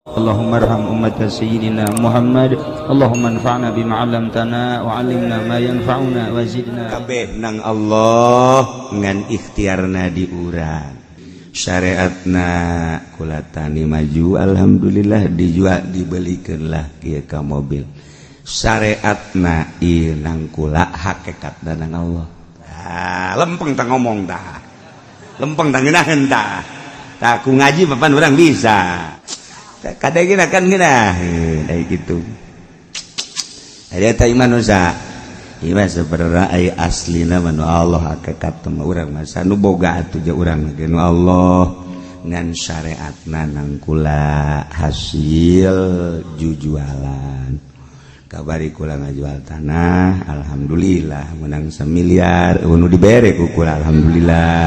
اللهم ارحم أمة سيدنا محمد اللهم انفعنا بما علمتنا وعلمنا ما ينفعنا وزدنا. Kabeh nang Allah, ngan ikhtiarna di urang. Syariatna kula tani maju, alhamdulillah, dijual, dibelikan lah kieu ka mobil. Syariatna ieu nang kula, hakekat nang Allah. Ah, lempeng tah ngomong tah, lempeng tah, ngeunaheun tah. Tah, ku ngaji papan urang bisa kadang gina kan, ngeunaheun ai kitu. Aya tah iman usaha. Ieu sebenarnya aya aslina mah nu Allah, hakikat mah urang mah nu boga atuh je urang ge nu Allah, ngan syariatna nang kula. Hasil jujualan kabari kula ngajual tanah, alhamdulillah menang 1 miliar nu dibere ku kula. Alhamdulillah,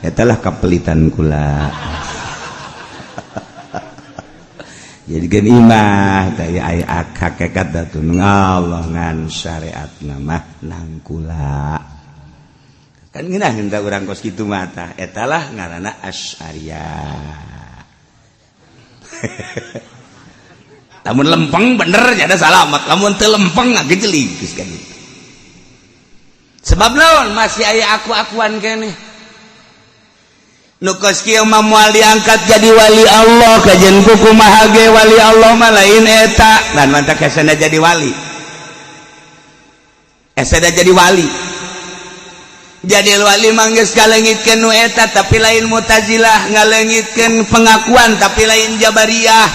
eta lah kapelitan kula. Jadi gen imah daya aya hakikat atuh nu Allah, ngan syariat mah nang kula. Kan ngeunaheun tah urang kos kitu mah. Tah, eta lah ngaranna asy'ariyah. Lamun lempeng bener nya ada salamat, lamun teu lempeng ngagejelig geus kan gitu. Sebab naon? Masih aya aku-akuan keneh. Nu kos kieu mah moal diangkat jadi wali Allah. Kajen ku kumaha ge wali Allah mah lain eta dan mantak hesena jadi wali. Hesena jadi wali, jadi wali mah geus ngaleungitkeun nu eta, tapi lain Mu'tazilah, ngaleungitkeun pengakuan, tapi lain Jabariyah.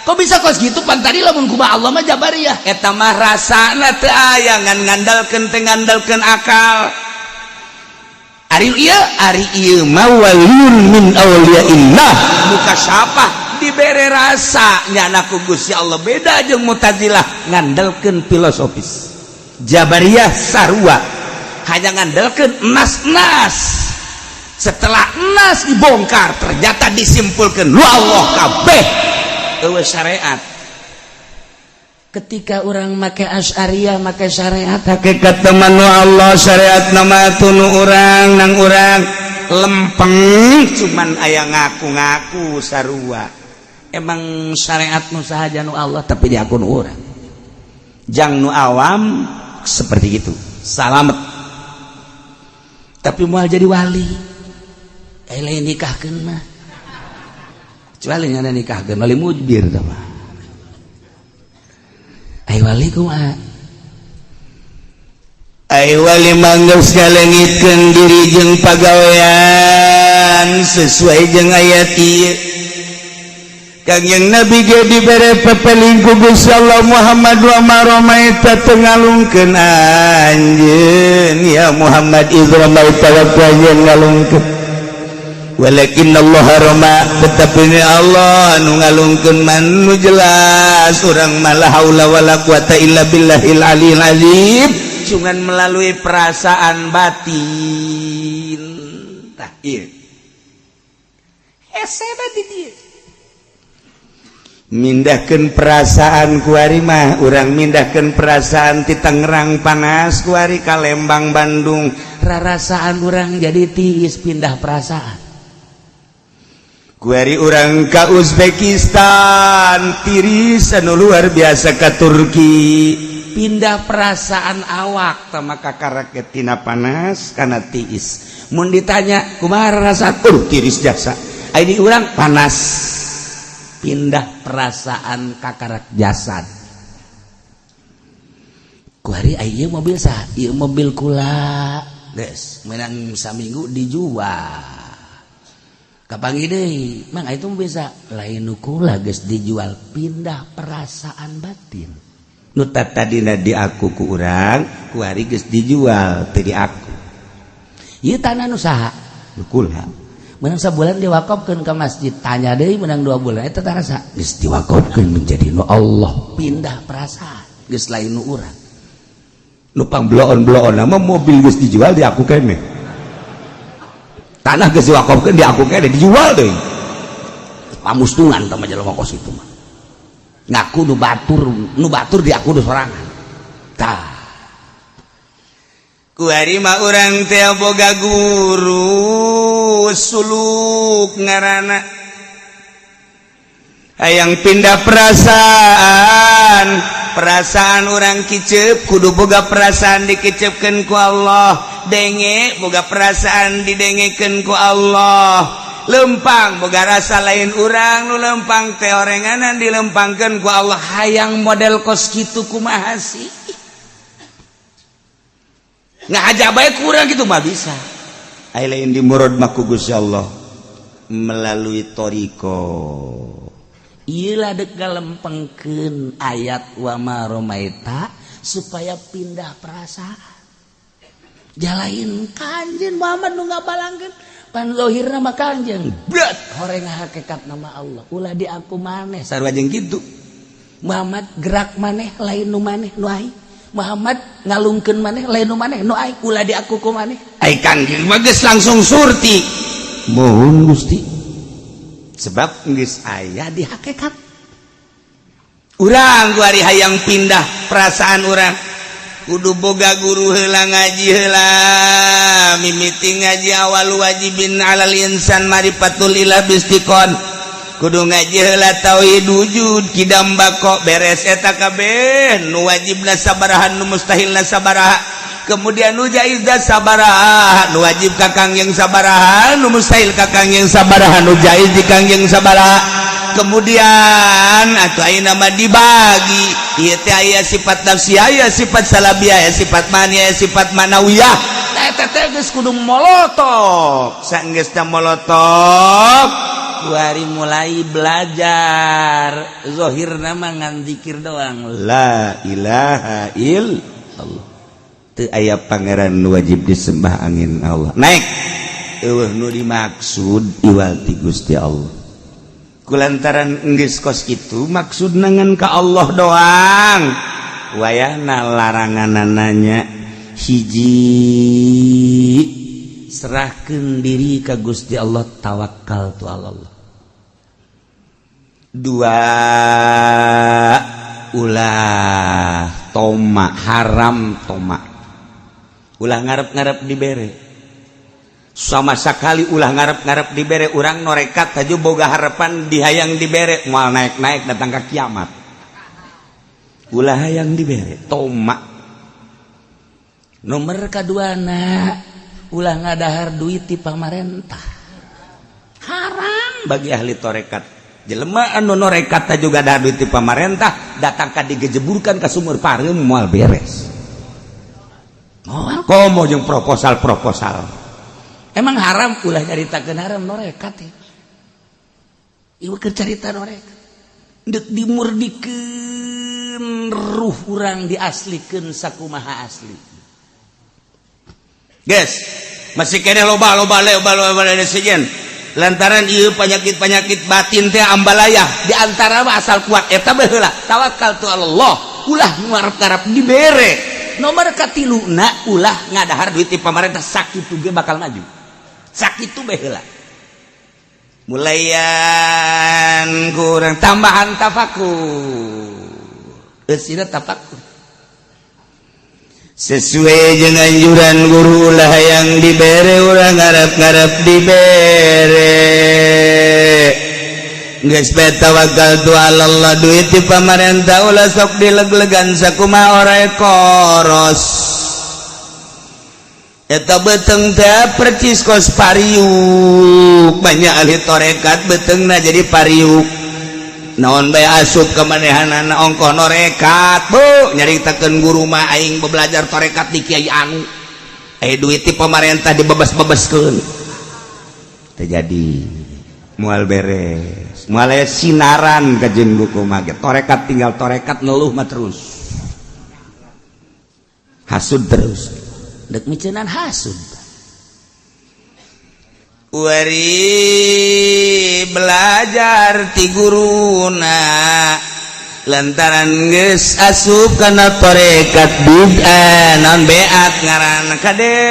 Kok bisa kos gitu? Pan tadi lamun kumaha Allah mah Jabariyah. Eta mah rasana teu aya, ngan ngandalkeun teu ngandalkeun akal. Ari ieu, ari ieu mah waliyun min awliyaillah, muka siapa dibere rasa nyana ku Gusti Allah. Beda jeung Mu'tazilah, ngandalkeun filosofis. Jabariyah sarua, hanya ngandalkeun nas-nas. Setelah nas dibongkar, ternyata disimpulkan lu Allah kabeh, eueuh syariat. Ketika orang make asy'ariyah, make syariat, hakikat teman nu Allah, syariat nama tunu urang, nang urang lempeng, cuman aya ngaku-ngaku sarua. Emang syariat nu sahaja nu Allah, tapi diaku nu urang. Jang nu awam seperti itu salamet, tapi mau jadi wali eh lain nikahkeun mah, kecuali ngana nikahkeun wali mujbir tah mah. Ai wali kumaha? Ai wali manggeus ngalengitkeun diri jeung pagawean sesuai jeung ayat ieu. Kangjeng Nabi ge dibere pepeling ku Gusti Allah, "Muhammad, wa ma ramaita, teu ngalungkeun anjeun ya Muhammad, idz ramaita, waktu anjeun ngalungkeun, walakin Allah rama, tetapi ni Allah nu ngalungkeun." Man nu jelas urang mah la haula wala quwata illa billahil aliyil azim, cuman melalui perasaan batin. Tah, ieu hese di dieu mindahkeun perasaan. Kuari mah urang mindahkeun perasaan ti Tangerang panas, kuari ka Lembang, Bandung, rarasaan urang jadi tiis, pindah perasaan. Kuari urang ka Uzbekistan tiris anu luar biasa, ka Turki pindah perasaan. Awak tah maka karaket tina panas kana tiis. Mun ditanya kumaha rasa, tiris jasa. Ini urang panas, pindah perasaan kakarak jasad. Kuari ieu mobil sah? Ieu mobil kula, geus menang saminggu dijual. Kapanggih deui, "Mang, itu bisa lain nu kula, geus dijual." Pindah perasaan batin. Nu tadina diaku ku urang, kuari geus dijual, teu diaku. Ieu tanah nu saha? Nu kula. Menang sebulan diwakafkeun ke masjid. Tanya deui, menang 2 bulan, eta tarasa, geus diwakafkeun menjadi nu Allah. Pindah perasaan, geus lain nu urang. Nu pangbeloon-beloon nama mobil geus dijual di aku kene, tanah geus diwakafkeun di aku kene, dijual deui. Pamustungan tah mah jelema kos itu mah, ngaku nu batur, nu batur di aku nu sorangan. Tah, kuari mah urang teh boga guru suluk, ngaranna Hayang pindah perasaan, perasaan orang kicep kudu boga perasaan dikicepkeun ku Allah, denge boga perasaan didengekeun ku Allah, lempang boga rasa lain urang nu lempang teh, orenganan dilempangkeun ku Allah. Hayang model kos kitu kumaha sih? Ngahaja bae kurang gitu mah bisa. Ai lain di murad mah ku Gusti Allah melalui thoriqoh. Iyalah, dek ngalempengkeun ayat wama romaita supaya pindah perasaan. Jalain Kanjeng Muhammad nu ngabalangkeun pan zahirna mah Kanjeng berat horeng hakikat nama Allah, ulah di aku maneh. Sarua jeung kitu. Muhammad gerak maneh lain nu maneh nu aing, Muhammad ngalungkeun maneh lain nu maneh nu aing, ulah di aku ku maneh. Ai Kanjeng mah geus langsung surti, mohon Gusti, sebab geus aya di hakikat urang. Kuari hayang pindah perasaan, urang kudu boga guru heula, ngaji heula. Mimiti ngaji awal wajibin alal insan marifatul ilah bistiqon, kudu ngaji heula tauhid wujud kidam bako. Beres eta kabeh, nu wajibna sabaraha, nu mustahilna sabaraha, kemudian nu jaizna sabaraha, nu wajib ka Kangjeng sabaraha, nu mustahil ka Kangjeng sabaraha, nu jaiz di Kangjeng sabaraha. Kemudian atau ayeuna mah dibagi ieu teh, aya sifat nafsiyah, aya sifat salabiyah, aya sifat maniyah, aya sifat manawiyah. Eta teh geus kudu molotok. Saenggeusna molotok, kuari mulai belajar. Zohirna mah ngan zikir doang, la ilaha illallah, teu aya pangeran wajib disembah angin Allah. Naik eueuh nu dimaksud iwal ti Gusti Allah. Kulantaran geus kos kitu, maksud ngan ka Allah doang, wayahna laranganananya hiji, serahkan diri ke Gusti Allah, tawakal tu Allah. Dua, ulah toma, haram toma, ulah ngarep-ngarep dibere sama sekali, ulah ngarep-ngarep dibere. Urang norekat aja boga harapan dihayang dibere, moal naik-naik datang ke kiamat. Ulah hayang dibere, toma. Nomor keduana, ulah ngadahar duit di pamarentah, haram. Bagi ahli torekat, jelema anu norekat juga dahar duit di pamarentah, datang ka digejeburkan ke sumur pareum, moal beres. Moal. Komo jeung proposal-proposal. Emang haram, ulah nyaritakeun haram norekat ya. Ieu keur carita norekat deuk dimurdikeun ruh urang, diaslikeun sakumaha asli. Guys, masih kene loba loba loba loba loba sejen lantaran ieu penyakit-penyakit batin teh ambalayah. Di antara mah asal kuat eta baheula tawakal tu Allah, ulah ngarep-ngarep dibere. Nomor katiluna, ulah ngadahar duit di pamarentah. Sakitu ge bakal maju, sakitu bae heula. Mulayan kurang tambahan tafakur. Eusina tafakur. Sesuai dengan anjuran guru lah yang dibere, urang ngarep-ngarep dibere. Geus bae tawakal tu Allah. Duit di pamarentah ulah sok dileg-legan, sakumaha orai koros eta beteng teh percis kos pariuk. Banyak ahli torekat betengna jadi pariuk, naon bae asup kemanehanana, ongkoh norekat. Bu, nyaritakeun guru mah, aing belajar torekat di kiai anu, eh duit di pemerintah dibebas-bebaskeun, terjadi moal beres, moal aya sinaran ka jeung buku mah. Torekat tinggal torekat, ngeluh mah terus, hasud terus. Dek miceunan hasud. Wari belajar ti guruna, lantaran geus asup kana torekat bid'ah, naon beat ngaranna kade,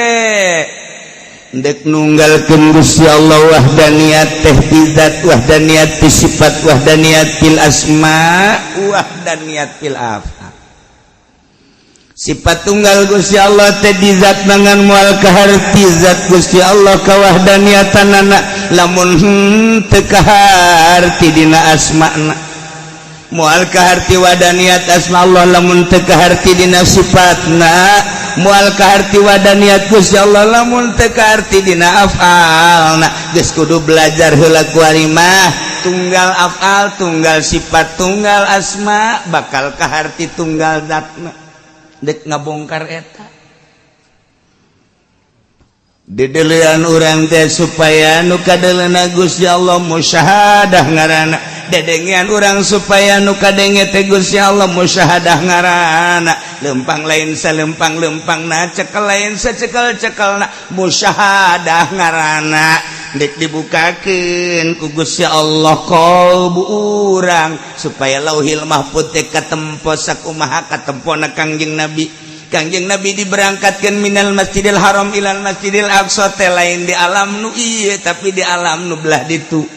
dek nunggalkeun Gusti Allah, wahdaniyat teh fi zat, wahdaniyat fi sifat, wahdaniyat fil asma, wahdaniyat fil af'al. Sifat tunggal Gusti Allah teh di zat mangan moal kaharti zat Gusti Allah kawahdaniatanana, lamun teu kaharti dina asma'na. Moal kaharti wahdaniat asma Allah lamun teu kaharti dina sifatna. Moal kaharti wahdaniat Gusti Allah lamun teu kaharti dina afalna. Geus kudu belajar heula kuari mah, tunggal afal, tunggal sifat, tunggal asma, bakal kaharti tunggal zatna. Dek ngabongkar eta dedelean urang teh supaya nu kadeleuna Gusti Allah, musyahadah ngaranna. Dedengean urang supaya nu kadenge teh Gusti Allah, musyahadah ngaranna. Lempang lain salempang lempangna, cekel lain secekel cekelna, musyahadah ngaranna. Dek dibukakeun ku Gusti Allah qalbu urang supaya Lauhil Mahfud teh katempo sakumaha katempona Kangjeng Nabi. Kangjeng Nabi diberangkatkan minal Masjidil Haram ilal Masjidil Aqsa teh lain di alam nu ieu, tapi di alam nu belah ditu.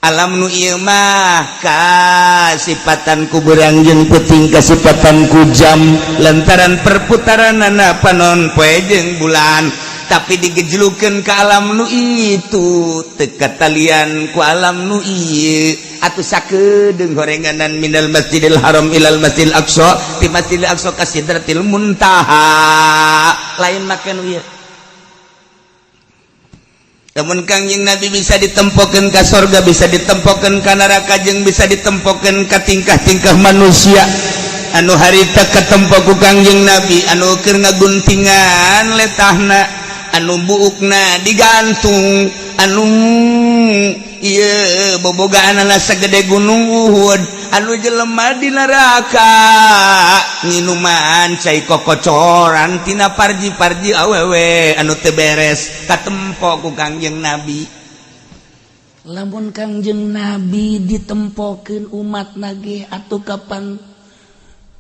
Alam nu ieu mah kasipatan ku beurang jeung peuting, kasipatan ku jam lantaran perputaranana panon poe jeung bulan, tapi digejlukeun ke alam nu itu teu katalian ku alam nu ieu. Atuh sakedeung horenganan minal Masjidil Haram ilal Masjidil Aqsa, ti Masjidil Aqsa ka Sidratil Muntaha, lain make nu ieu. Namun Kangjeng Nabi bisa ditempokeun ka sorga, bisa ditempokeun ka neraka, jeung bisa ditempokeun ka tingkah-tingkah manusia anu harita katempo ku Kangjeng Nabi, anu keur ngaguntingan letahna, anu buukna digantung, anu ieu bobogaanana sagede Gunung Uhud, anu jelema di neraka nginuman cai kokocoran tina parji-parji awewe anu teu beres, katempo ku Kangjeng Nabi. Lamun Kangjeng Nabi ditempokeun umat nage, atuh kapan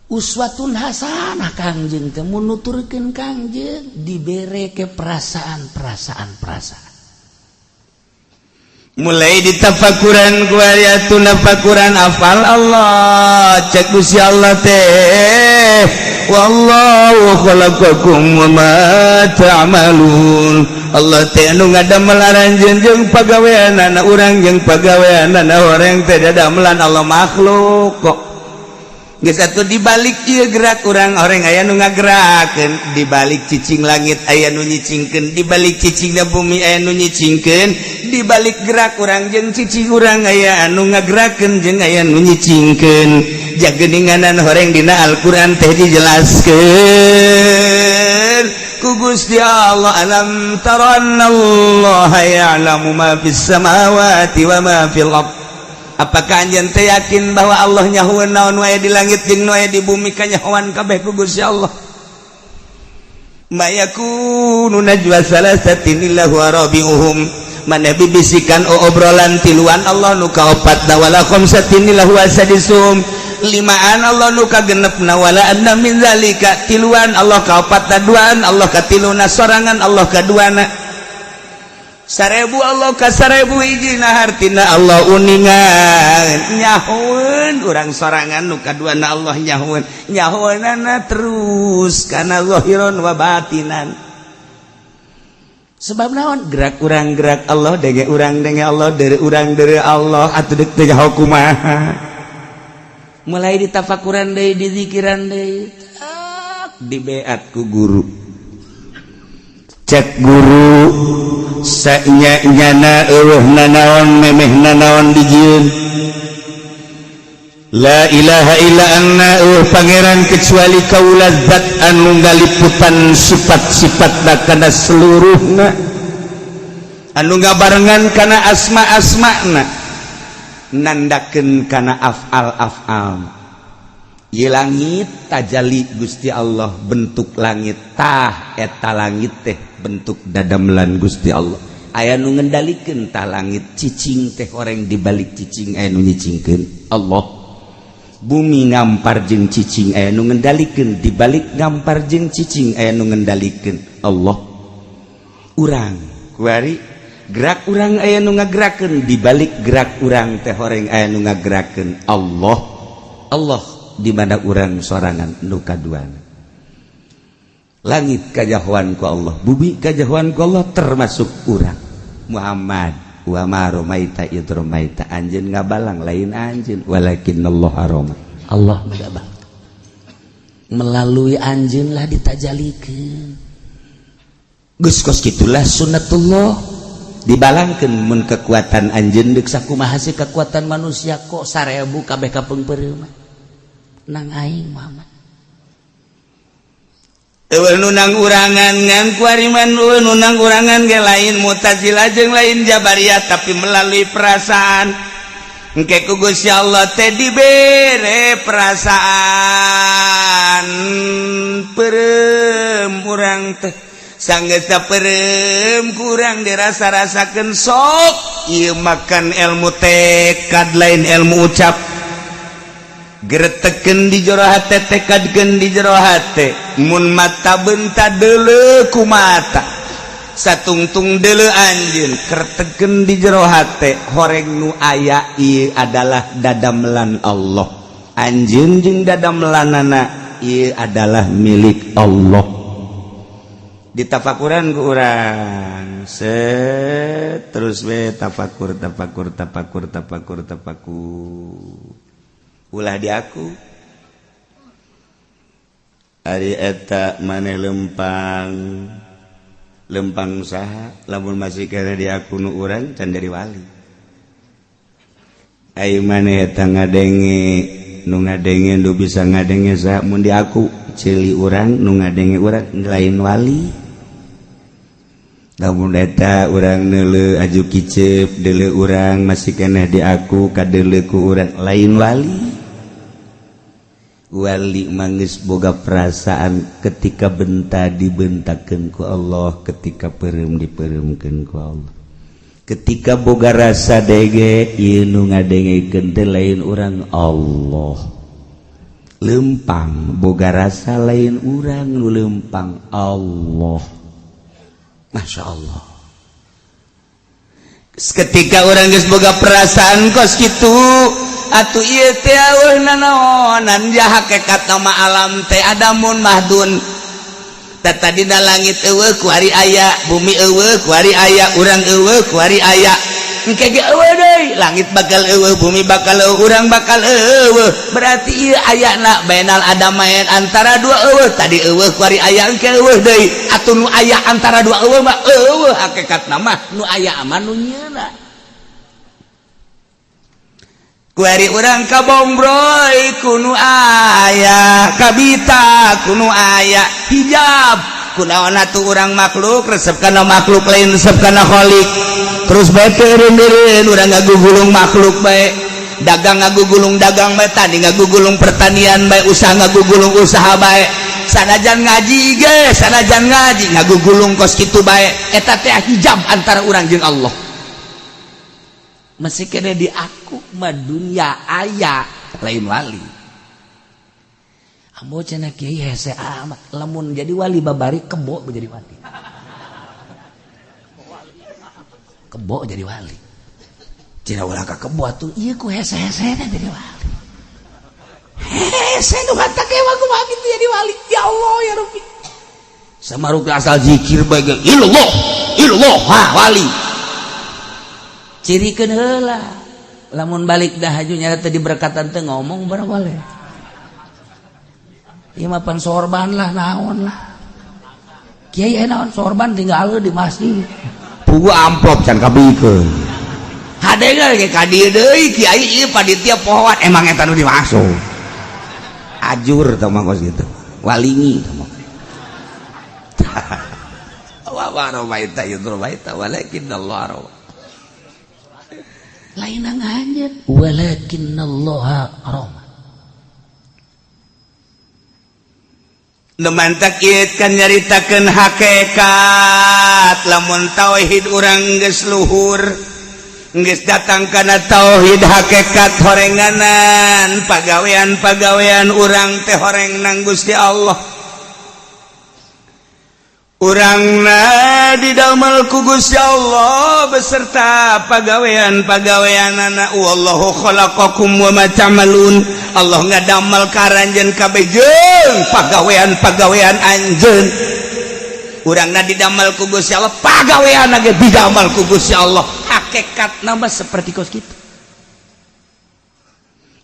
uswatun hasanah Kangjeng teh? Mun nuturkeun Kangjeng dibere ke perasaan-perasaan perasaan. Mulai ditafakuran ku atuh nafakuran afal Allah. Cek Gusti Allah teh, wallahu khalaqakum wa ma ta'malun. Allah teh anu ngadamel aranjeun jeung pagaweanana urang, jeung pagaweanana orang teh dadamelan Allah makhluk kok. Geus atuh, dibalik ieu gerak urang, orang aya nu ngagerakeun. Dibalik cicing langit aya nu nyicingkeun, dibalik cicingna bumi aya nu nyicingkeun, dibalik gerak urang jeung cicing urang aya anu ngagerakeun jeung aya nu nyicingkeun. Jageninganan horeng dina Al-Qur'an teh dijelaskeun ku Gusti Allah, alam tara annallaha ya'lamu ma fis samawati wa ma fil ard. Apakah anjeun teh yakin bahwa Allah nyahueun naon wae di langit jeung wae di bumi? Kanyahoan kabeh ku Gusti Allah. Ma yakunu najwa salasatin illa huwa rabi'uhum, maneh bibisikan obrolan tiluan, Allah nu kaopatna, wala khamsatin illa huwa sadisuhum, limaan Allah nu kagenepna, wala adna min zalika, tiluan Allah kaopatna, duaan Allah katiluna, sorangan Allah kaduana, 1000 Allah ka 1000 hijina. Hartina Allah uningan, nyahoeun urang sorangan nu kaduana, Allah nyahoeun, nyahoeunana terus kana zahiron wa batinan. Sebab naon? Gerak urang gerak Allah, denge urang denge Allah, deureu urang deureu Allah. Atuh deuk teh nyaho kumaha? Mulai ditafakuran deui, dizikiran deui, dibeat ku guru. Cek guru, sanya nyana eueuh nanaon, memeh nanaon dijieun. La ilaha illa anna, eueuh pangeran kecuali kaula, zat anu ngaliputan sifat-sifatna kana seluruhna, anu ngabarengan kana asma-asmana, nandakeun kana afal-afal. Ieu langit tajali Gusti Allah, bentuk langit tah eta langit teh bentuk dadamelan Gusti Allah. Aya nu ngendalikeun tah langit. Cicing teh horeng dibalik cicing aya nu nyicingkeun, Allah. Bumi ngampar jeung cicing aya nu ngendalikeun, dibalik ngampar jeung cicing aya nu ngendalikeun, Allah. Urang kuari gerak urang aya nu ngagerakeun, dibalik gerak urang teh horeng aya nu ngagerakeun, Allah. Allah di mana urang sorangan nu kaduana. Langit kajahoan ku Allah, bumi kajahoan ku Allah, termasuk urang Muhammad. Wa ma romaita id romaita, anjeun ngabalang lain anjeun, walakinnallaha roma. Allah ngabang melalui anjeun lah ditajalikeun. Geus kos kitulah sunnatullah, dibalangkeun mun kekuatan anjeun deuk sakumaha sih kekuatan manusia kok 1000 kabeh kapeungpeureuh mah nang aing Muhammad. Eueuh nu nang urangan ngan kuariman, eueuh nu nang urangan ge lain Mu'tazilah jeung lain Jabariyah, tapi melalui perasaan. Engke ku Gusti Allah teh dibere perasaan peureum urang teh, sanggeus peureum kurang dirasa-rasakeun. Sok ieu makan ilmu tekad lain ilmu ucap. Gereteken di jero hate, tekadkeun di jero hate. Mun mata benta deuleu ku mata, satungtung deuleu anjeun, kerteken di jero hate, horeng nu aya ieu adalah dadamelan Allah. Anjeun jeung dadamelanana ieu adalah milik Allah. Ditafakuran ku urang set terus we tafakur, tafakur, tafakur, tafakur, tafakur, ulah di aku. Ari eta maneh lempang lempang saha? Lamun masih kena di aku nu urang can jadi wali. Ai maneh eta ngadenge, nu ngadenge, nu bisa ngadenge saha? Mun di aku ceuli urang, nu ngadenge urang lain wali. Lamun eta urang neuleu aju kicep deuleu urang masih keneh di aku, kadeuleu ku urang lain wali. Wali mangis boga perasaan ketika benta dibentakeun ku Allah, ketika peureum dipeureumkeun ku Allah, ketika boga rasa dege ieu nu ngadengekeun teh lain urang, Allah. Lempang boga rasa lain urang, nu lempang Allah. Masya Allah, ketika orang geus boga perasaan kos kitu atuh ieu teh eueuh nanaonan ja hakikat nama alam teh adamun mahdun. Tadi dina langit eueuh kuari aya, bumi eueuh kuari aya, urang eueuh kuari aya, engke ge eueuh deui. Langit bakal eueuh, bumi bakal eueuh, urang bakal eueuh. Berarti ieu ayana bainal adamain, antara dua eueuh. Tadi eueuh kuari aya, engke eueuh deui. Atuh nu aya antara dua eueuh mah eueuh hakikatna mah, nu aya mah nu nyeuna. Kuari urang kabongbroy ku nu aya, kabita ku nu aya, hijab kunaon atuh urang makhluk resep kana makhluk lain resep kana khalik. Terus bae teureun urang ngagugulung makhluk bae, dagang ngagugulung dagang bae, tani ngagugulung pertanian bae, usaha ngagugulung usaha bae, sanajan ngaji ge, sanajan ngaji ngagugulung kos kitu bae. Eta teh hijab antara urang jeung Allah. Masih kena di aku mah dunia aya lain wali. Ambo cenah kiai hese amat lamun jadi wali babari kebo jadi wali. Kebo jadi wali. Cenah ulah ka kebo atuh ieu ku hese-hesena jadi wali. Hese nu kata kewa kumaha kitu jadi wali. Ya Allah ya Rabbi. Samaruk asal zikir bae ge illallah illallah ha wali. Cirikeun heula lamun balik dah haju nyata tadi berkatan teh ngomong barang boleh. Ieu mah pan sorban lah naon lah. Kiai naon sorban tinggal di masjid. Pugu amplop can kabikeun. Hade ge ka dieu deui kiai ieu panitia pohoan emang eta nu dimasuk. Ajur tah mah kos kitu. Walingi tah mah. Wa wa romaita yudromaita walakin Allah rawa. Lain anjeun walakinnallaha rama. Nu mantak ieu kan nyaritakeun hakikat lamun tauhid urang geus luhur, geus datang kana tauhid hakikat horenganan pagawean-pagawean urang teh horeng nang Gusti Allah. Urangna didamel ku Gusti Allah beserta pagawean-pagaweanana. Wallahu khalaqakum wa ma ta'malun. Allah ngadamel ka aranjeun kabeh jeung pagawean-pagawean anjeun. Urangna didamel ku Gusti Allah, pagaweanna ge didamel ku Gusti Allah. Hakikatna mah seperti kos kitu.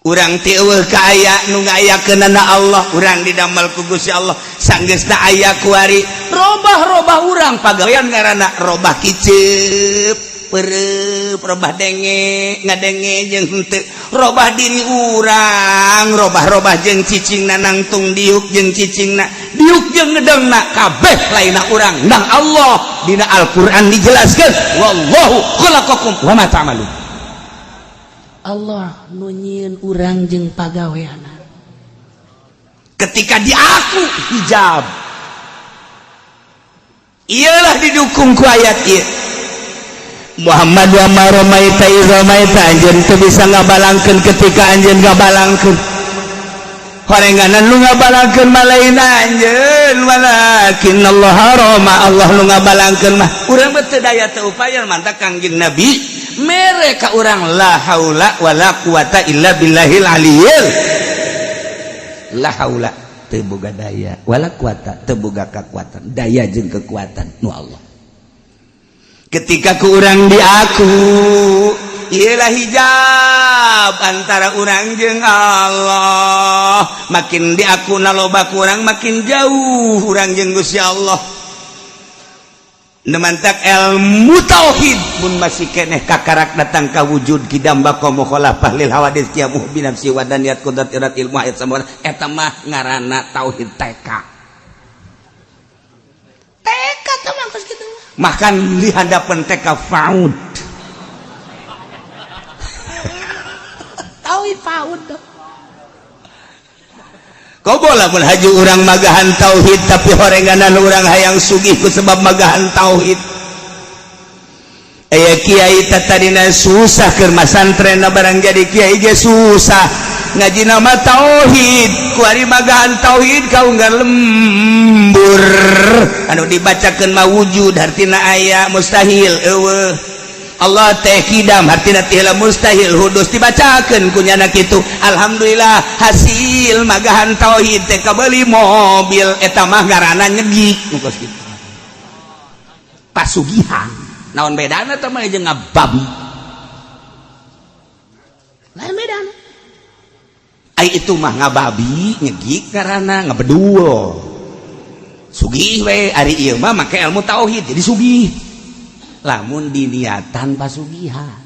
Urang teh eueuh ka aya nu ngayakeunana Allah, urang didamel ku Gusti Allah. Sanggeusna aya kuari robah-robah urang pagawean ngaranna robah kiceup, perep, robah denge, ngadenge jeung henteu, robah diri urang, robah-robah jeung cicingna nangtung diuk jeung cicingna, diuk jeung ngedengna kabeh lainna urang nang Allah. Dina Al-Qur'an dijelaskeun wallahu khalaqakum wa ma ta'malun. Allah nu nyieun urang jeung pagaweanna. Ketika diaku hijab, iyalah didukung ku ayat ieu. Muhammad wa ma ramaita iz ramaita, anjeun teu bisa ngabalangkeun ketika anjeun ngabalangkeun. Horenganan nu ngabalangkeun mah lain anjeun, walakin Allah rama, Allah nu ngabalangkeun mah. Urang mah teu daya teu upaya, mantak Kangjeng Nabi mere ka urang la haula wala quwata illa billahil aliyil. La haula teu boga daya, wala quwata teu boga kakuatan, daya jeung kekuatan nu Allah. Ketika ku urang diaku, ialah hijab antara urang jeung Allah. Makin diaku loba ku urang, makin jauh urang jeung Gusti Allah. Nemantak ilmu tauhid mun masih keneh kakarak datang ka wujud kidam baqa mukhalafah lil hawadits qiyamuh bi nafsi wa daniyat qudrat irat ilmu ayat samana, eta mah ngaranna tauhid TK. TK teh mah geus kitu. Makan di hadapan TK faud. Tauhid faud. Kobo lamun haju urang magahan tauhid tapi horenganan urang hayang sugih ku sebab magahan tauhid. Aya kiai tatadina susah keur masantren barang jadi kiai ge susah. Ngaji nama tauhid, kuari magahan tauhid kau nggak lembur. Anu dibacakeun mah wujud hartina aya mustahil eueuh. Allah teh kidam hartina teh mustahil hudus dibacakeun ku nyana kitu. Alhamdulillah hasil magahan tauhid teh kabeuli mobil, eta mah ngaranna nyegik nu kos kitu. Pasugihan. Naon bedana teh mah jeung ngababi? Lain bedana. Ai itu mah ngababi nyegik karena ngabedul sugih we. Ari ieu mah make ilmu tauhid jadi sugih lamun diniatan pasugihan.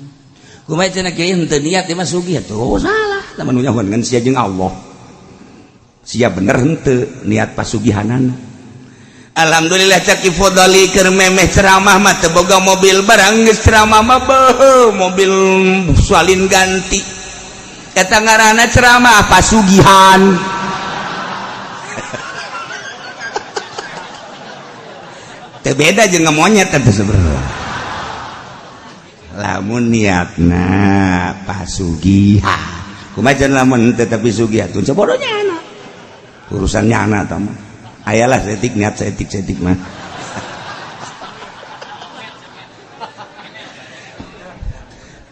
Kumaha cenah kiai henteu niat ieu mah sugih atuh salah. Lamun nyahoan ngan sia jeung Allah, sia bener henteu niat pasugihanana. Alhamdulillah caki fodali keur memeh ceramah mah teu boga mobil, barang geus ceramah mah beuh mobil salin ganti. Eta ngaranna ceramah pasugihan. Teu beda jeung monyet eta sebenarnya. Lamun niatna pasugihan. Kumaha cenah lamun teu tapi sugih atuh bodohnya anak. Urusannya anak tah mah. Ayalah setik niat setik-setik mah.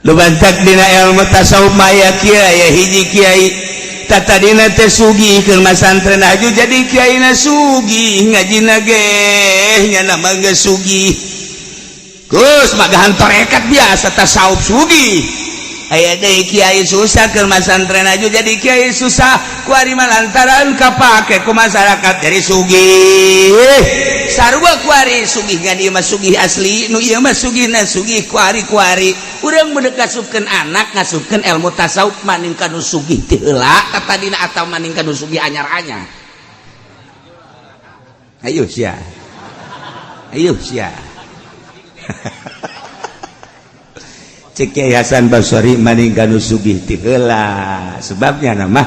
Lubantak dina ilmu tasawuf maya kiai ya hiji kiai tatadina teh sugih keur masantren aju jadi kiaina sugih ngajina ge nyana mah geus sugih. Geus magahan tarekat biasa tasawuf sugih. Aya deui kiai susah keur masantren aju jadi kiai susah kuari mah lantaran kapake ku masyarakat jadi sugih. Sarua kuari sugih ngan ieu mah sugih asli nu ieu mah sugihna sugih kuari-kuari. Urang mun ngasupkeun anak ngasupkeun ilmu tasawuf maning ka nu sugih ti heula tatadina atawa maning ka nu sugih anyar-anyar. Ayo sia. Ayo sia. Cek Kiai Hasan Basri maning ka nu sugih ti heula. Sebabnya nama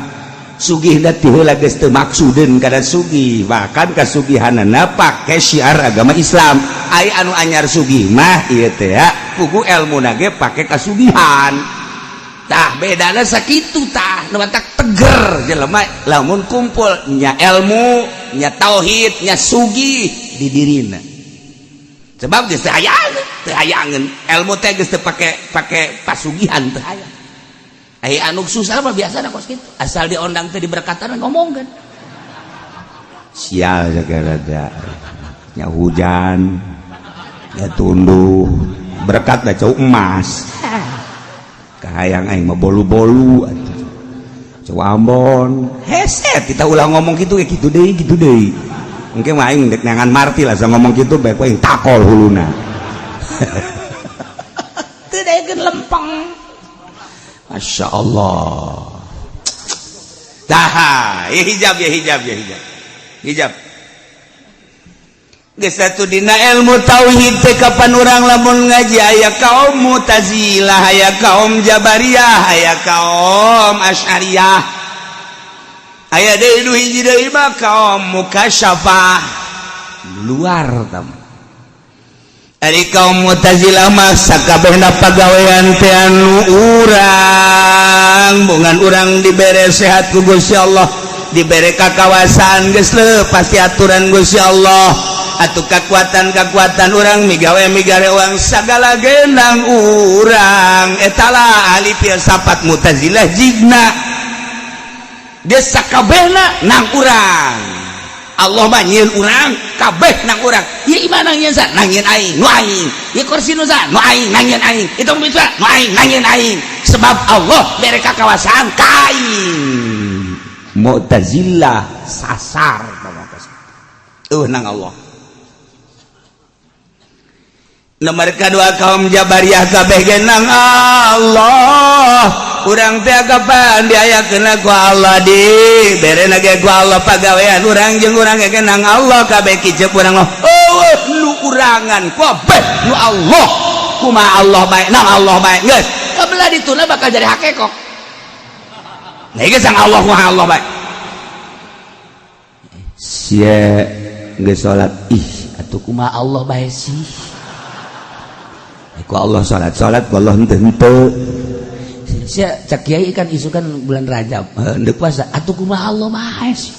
sugihna ti heula geus teu maksudeun kana sugih, bahkan kasugihanana pake syiar agama Islam. Ai anu anyar sugih mah ieu teh ya pugu elmuna ge pake kasugihan. Tah bedana sakitu tah nu matak teger jelema lamun kumpul nya ilmu, nya tauhid, nya sugih di dirina. Sebab geus teu hayangeun ilmu teh geus teu pake pasugihan teu hayang. Ai anu susah mah biasana kos kitu, asal diondang teh diberkatan ngomongkeun. Sial segala da. Nya hujan ya tunduh berkat dah cau emas. Kahayang aing mah bolu-bolu atuh. Cau Ambon heset kita ulah ngomong gitu ya gitu deui gitu deui. Mungkin mah aing dek neangan marti lah sa ngomong gitu bae aing takol huluna. Teu daekeun lempeng. Masya Allah. Dah, ya hijab ya hijab ya hijab. Hijab. Geus satu dina ilmu tauhid teh kapan urang lamun ngaji aya kaum Mu'tazilah, aya kaum Jabariyah, aya kaum Asy'ariyah. Aya deui nu hiji deui mah kaum Mukasyafah. Luar tam. Ari kaum Mu'tazilah mah sakabehna pagawean teh anu urang, bongan urang dibere sehat ku Gusti Allah, dibere kakawasan geus pasti aturan Gusti Allah. Atuh kekuatan-kekuatan urang migawe migare uang sagala genang urang etala ahli filsafat Mu'tazilah jigna geus sakabehna nang urang. Allah mah nyieun urang kabeh nang urang. Ieu imah nang nyieun sa nang nyieun aing nu aing. Ieu kursi nu sa nu aing nang nyieun aing. Itu mitra nu aing nang nyieun aing. Sebab Allah bere kakawasaan ka aing. Mu'tazilah sasar nang Allah. Nomor kedua kaum Jabariyah kabeh ge nang Allah. Urang teh kapan diayakeun ku Allah di berena ge ku Allah pagawean urang jeung urang ge nang Allah kabeh kicep urang mah. Eueuh nu urangan kabeh nu Allah. Kumaha Allah bae nang Allah bae geus. Kabelah dituna bakal jadi hakekok. Nah geus sang Allah kumaha Allah bae. Sia geus salat ih atuh kumaha Allah bae sih. Ku Allah salat salat ku Allah henteu henteu. Sia cak kiai kan isukan bulan Rajab henteu puasa atuh kumaha Allah bae sih.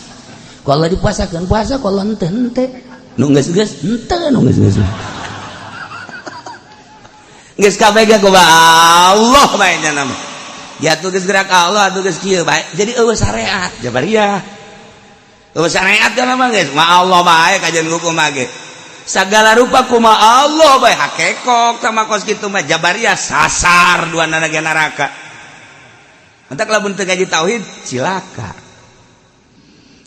Ku Allah dipuasakeun puasa ku Allah henteu henteu. Nu geus geus henteu nu geus geus. Geus kabeh ge kumaha Allah bae nya nama. Ya atuh geus gerak Allah atuh geus kieu bae. Jadi eueuh syariat Jabariyah. Eueuh syariat kana mah geus ma Allah bae kajian hukum mah ge. Segala rupa kuma Allah bae hakekok sama kos kitu mah Jabariyah sasar dua nana ge neraka. Entak lamun teu ngaji tauhid cilaka.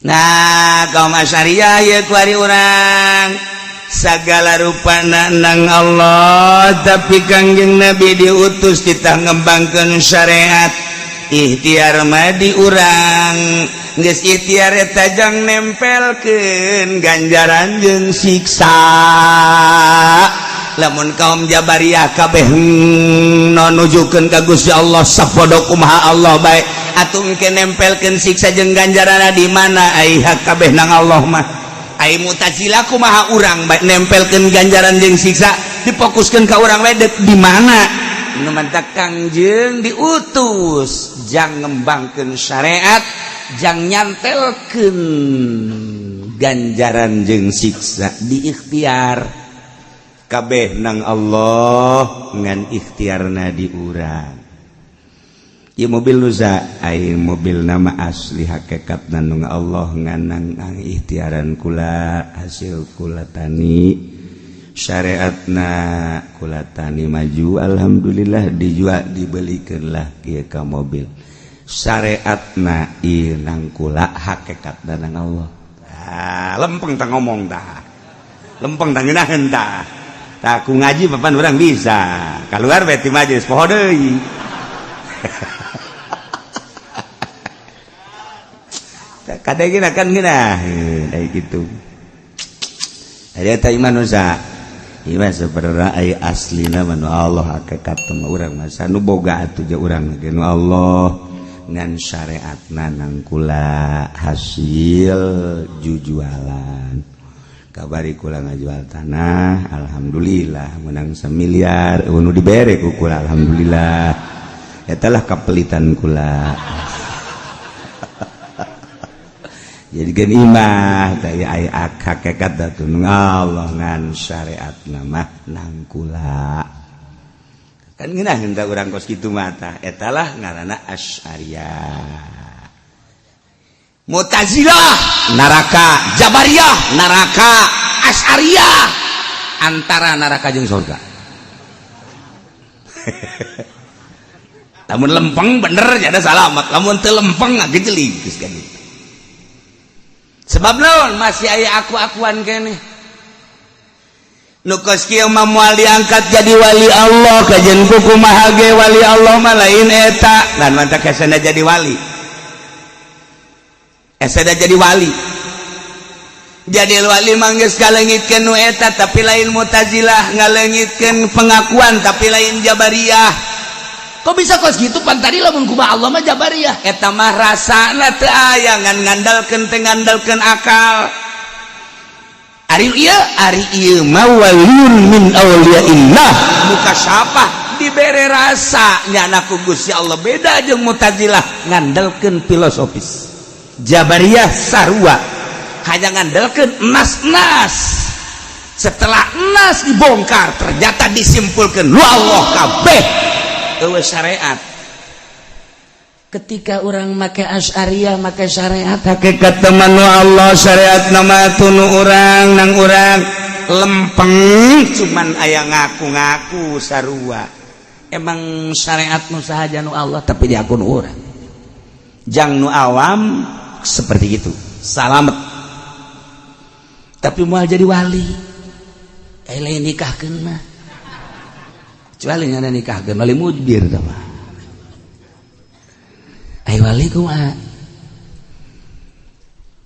Nah, kaum Asy'ariyah ieu kuari urang segala rupa nang Allah tapi Kangjeng Nabi diutus titah ngembangkeun syariat. Ikhtiar mah di urang geus ikhtiar eta jang nempelkeun ganjaran jeung siksa. Lamun kaum Jabariyah kabeh nujukeun ka Gusti Allah sapodo kumaha Allah bae atuh engke nempelkeun siksa jeung ganjaranna di mana ai hak kabeh nang Allah mah. Ai Mu'tazilah kumaha urang bae nempelkeun ganjaran jeung siksa difokuskeun ka urang bae di mana. Nu mantak Kangjeng diutus jang ngembangkeun syariat jang nyantelkeun ganjaran jeung siksa di ikhtiar kabeh nang Allah ngan ikhtiarna di urang. Ieu mobil nusa ai mobil nama asli hakikatna nu Allah ngan nang ikhtiaran kula hasil kula tani syariatna kula tani maju alhamdulillah dijual dibelikeun lah kieu ka mobil syariatna ieu nang kula hakikatna nang Allah. Ah lempeng tah ngomong tah lempeng tah ngeunaheun tah tah ku ngaji papan urang bisa kaluar bae ti majelis poho deui. Kadang kan ngeunaheun ai kitu. Ari eta iman nusa iman sebenarnya ai aslina mah nu Allah hakikat mah urang mah nu boga atuh je urang ge nu Allah ngan syariatna nang kula hasil jujualan. Kabari kula ngajual tanah alhamdulillah menang 1 miliar nu dibere ku kula alhamdulillah. Eta lah kapelitan kula. Jadi gen imah teh ai hakikat atuh Allah ngan syariatna mah nang kula. Kan ngeunaheun ta urang kos kitu mah tah eta lah ngaranna Asy'ariyah. Mu'tazilah neraka, Jabariyah neraka, Asy'ariyah antara neraka jeung surga. Lamun lempeng bener ada salamat, lamun teu lempeng ngagejelig geus ka ditu. Sebab naon masih aya aku-akuan keneh. Nu kos kieu mah moal diangkat jadi wali Allah, kajen kumaha ge wali Allah mah lain eta. Dan mantak hesena jadi wali. Hesena jadi wali. Jadi wali mah geus ngaleungitkeun nu eta, tapi lain Mu'tazilah, ngaleungitkeun pengakuan tapi lain Jabariyah. Kok bisa kos gitu pan tadi lamun kumaha Allah mah Jabariyah? Eta mah rasana teu aya, ngan ngandalkeun teu ngandalkeun akal. Ari ieu, ari ieu mah waliyun min auliyaillah, mukasyafah dibere rasa nyana ku Gusti Allah, beda jeung Mu'tazilah ngandalkeun filosofis. Jabariyah sarua hanya ngandalkeun nas-nas. Setelah nas dibongkar ternyata disimpulkan lu Allah kabeh eueuh syariat. Ketika orang make Asy'ariyah make syariat, hakikat teman Allah syariat nama tunu urang nang urang lempeng cuman aya ngaku-ngaku sarua. Emang syariat nu sahaja nu Allah tapi diakun urang. Jang nu awam seperti itu salamet, tapi moal jadi wali. Lain nikahkeun mah, kecuali ngana nikahkeun wali mujbir tah mah. Ai wali kumaha?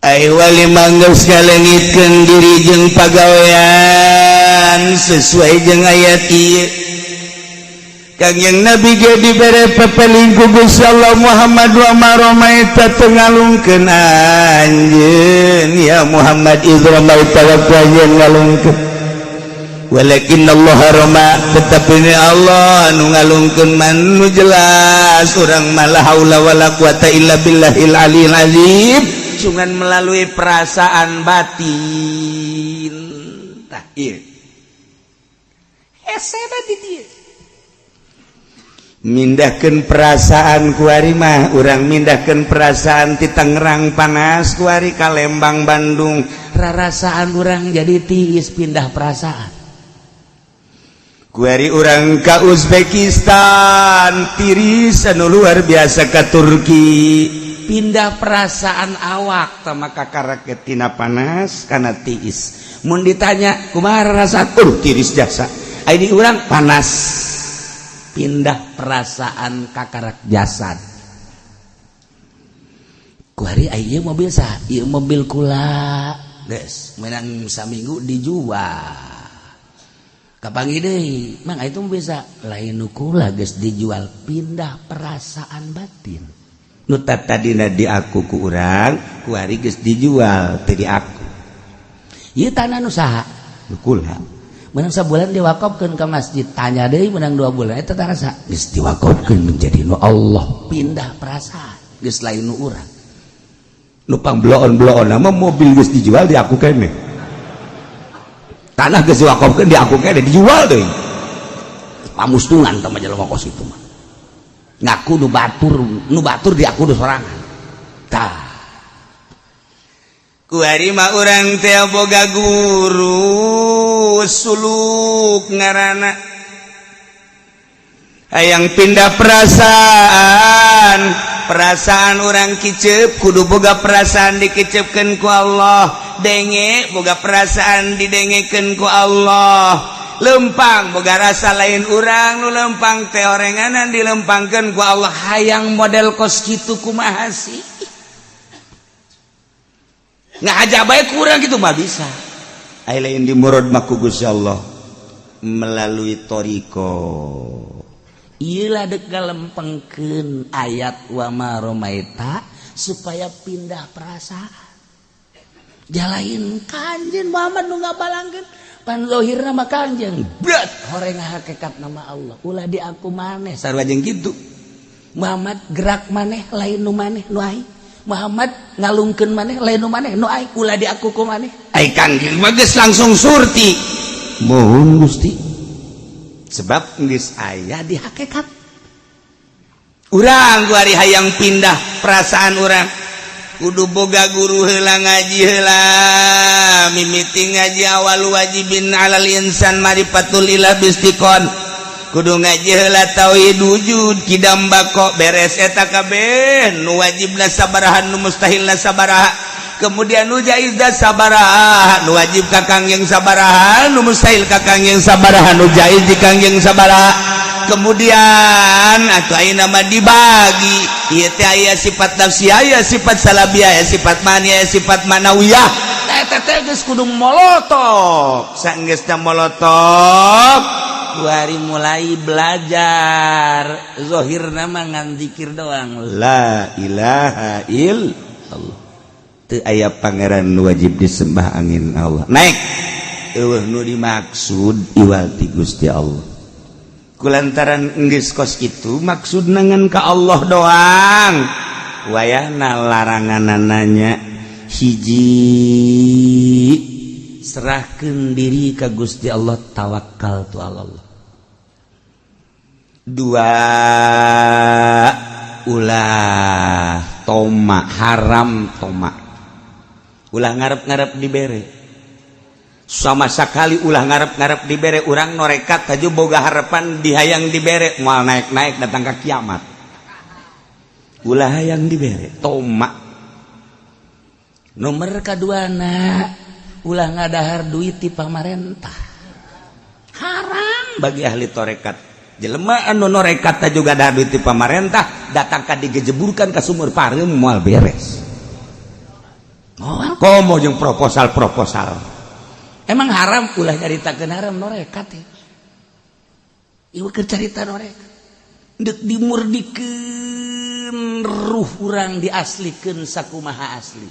Ai wali manggeus ngaleungitkeun diri jeung pagawean sesuai jeung ayat ieu. Kangjeng Nabi ge dibere pepeling ku Gusti Allah, Muhammad wa ma ramaita teu ngalungkeun anjeun ya Muhammad idz ramaita waktu anjeun ngalungkeun, walakin Allah rama, tetapi ini Allah nu ngalungkeun man nu jelas urang mah la haula wala quwata illa billahil aliyil azim, cuman melalui perasaan batin. Tah ieu hese di dieu mindahkeun perasaan kuari mah urang mindahkeun perasaan ti Tangerang panas kuari ka Lembang Bandung, rarasaan urang jadi tiis pindah perasaan. Kuari urang ka Uzbekistan tiris anu luar biasa, ka Turki pindah perasaan awak tama kakara tina panas kana tiis. Mun ditanya kumaha rasa, tiris jasa ini urang panas, pindah perasaan kakarak jasad. Kuari ieu mobil sah, ieu mobil kula geus menang saminggu dijual. Kapanggih deui, mang itu bisa lain nu kula geus dijual, pindah perasaan batin. Nu tadina diaku ku urang kuari geus dijual teu diaku. Ieu tanah nu saha? Nu kula. Menang sebulan diwakafkeun ke masjid, tanya deui menang 2 bulan eta tanah saha? Geus diwakafkeun menjadi nu Allah, pindah perasaan geus lain nu urang. Nu pangbloon-bloon mah mobil geus dijual diaku keneh, tanah geus diwakafkeun diaku keneh, dijual deui. Pamustungan tah mah jelema kos itu mah ngaku nu batur, nu batur diaku nu sorangan. Tah kuari mah urang teh boga guru suluk ngaranna hayang pindah perasaan, perasaan urang kicep kudu boga perasaan dikicepkeun ku Allah, denge boga perasaan didengekeun ku Allah, lempang boga rasa lain urang nu lempang teh orenganan dilempangkeun ku Allah. Hayang model kos kitu kumaha sih? Ngahaja bae kurang gitu mah bisa. Ai lain di murad mah ku Gusti Allah melalui toriko. Ieu lah dek ngalempengkeun ayat wa ma romaita supaya pindah perasaan. Jalain kanjeng Muhammad nu ngabalangkeun pan zahirna mah kanjeng berat horeng hakikat nama Allah ulah di aku maneh sarua jeung kitu. Muhammad gerak maneh lain nu maneh nu aing, Muhammad ngalungkeun maneh lain nu maneh nu aing, ulah di aku ku maneh. Ai kanjeng mah geus langsung surti mohon Gusti sebab geus aya di hakikat urang kuari hayang pindah perasaan urang. Kudu boga guru heula, ngaji heula. Mimiti ngaji, awal wajibin alal insan marifatul ilah bistiqon. Kudu ngaji heula tauhid, wujud, kidam, bako. Beres eta kabeh, nu wajibna sabaraha, nu mustahilna sabaraha, kemudian nu jaizna sabaraha, nu wajib ka Kangjeng sabaraha, nu mustahil ka Kangjeng sabaraha, nu jaiz di Kangjeng sabaraha. Kemudian atau ayeuna mah dibagi ieu teh, aya sifat nafsi, aya sifat salabiyah, aya sifat mani, aya sifat manawiyah. Eta teh geus kudu molotok. Sanggeusna molotok, hari mulai belajar zohir nama ngan zikir doang. La ilaha illallah, teu aya pangeran wajib disembah angin Allah. Naik eueuh nu dimaksud iwal ti Gusti Allah. Kulantaran geus kos kitu, maksud ngan ka Allah doang, wayahna laranganananya hiji, serahkan diri ka Gusti Allah, tawakal tu Allah. Dua, ulah toma, haram toma, ulah ngarep-ngarep dibere sama sekali, ulah ngarep-ngarep dibere. Urang norekat aja boga harapan dihayang dibere, moal naik-naik datang ke kiamat. Ulah hayang dibere, toma. Nomor keduana, ulah ngadahar duit di pamarentah, haram. Bagi ahli torekat, jelema anu norekat juga dahar duit di pamarentah, datang ka digejeburkan ke sumur pareum, moal beres. Moal. Komo jeung proposal-proposal. Emang haram, ulah nyaritakeun haram norekat ya. Ieu keur carita norekat deuk dimurdikeun ruh urang, diaslikeun sakumaha asli.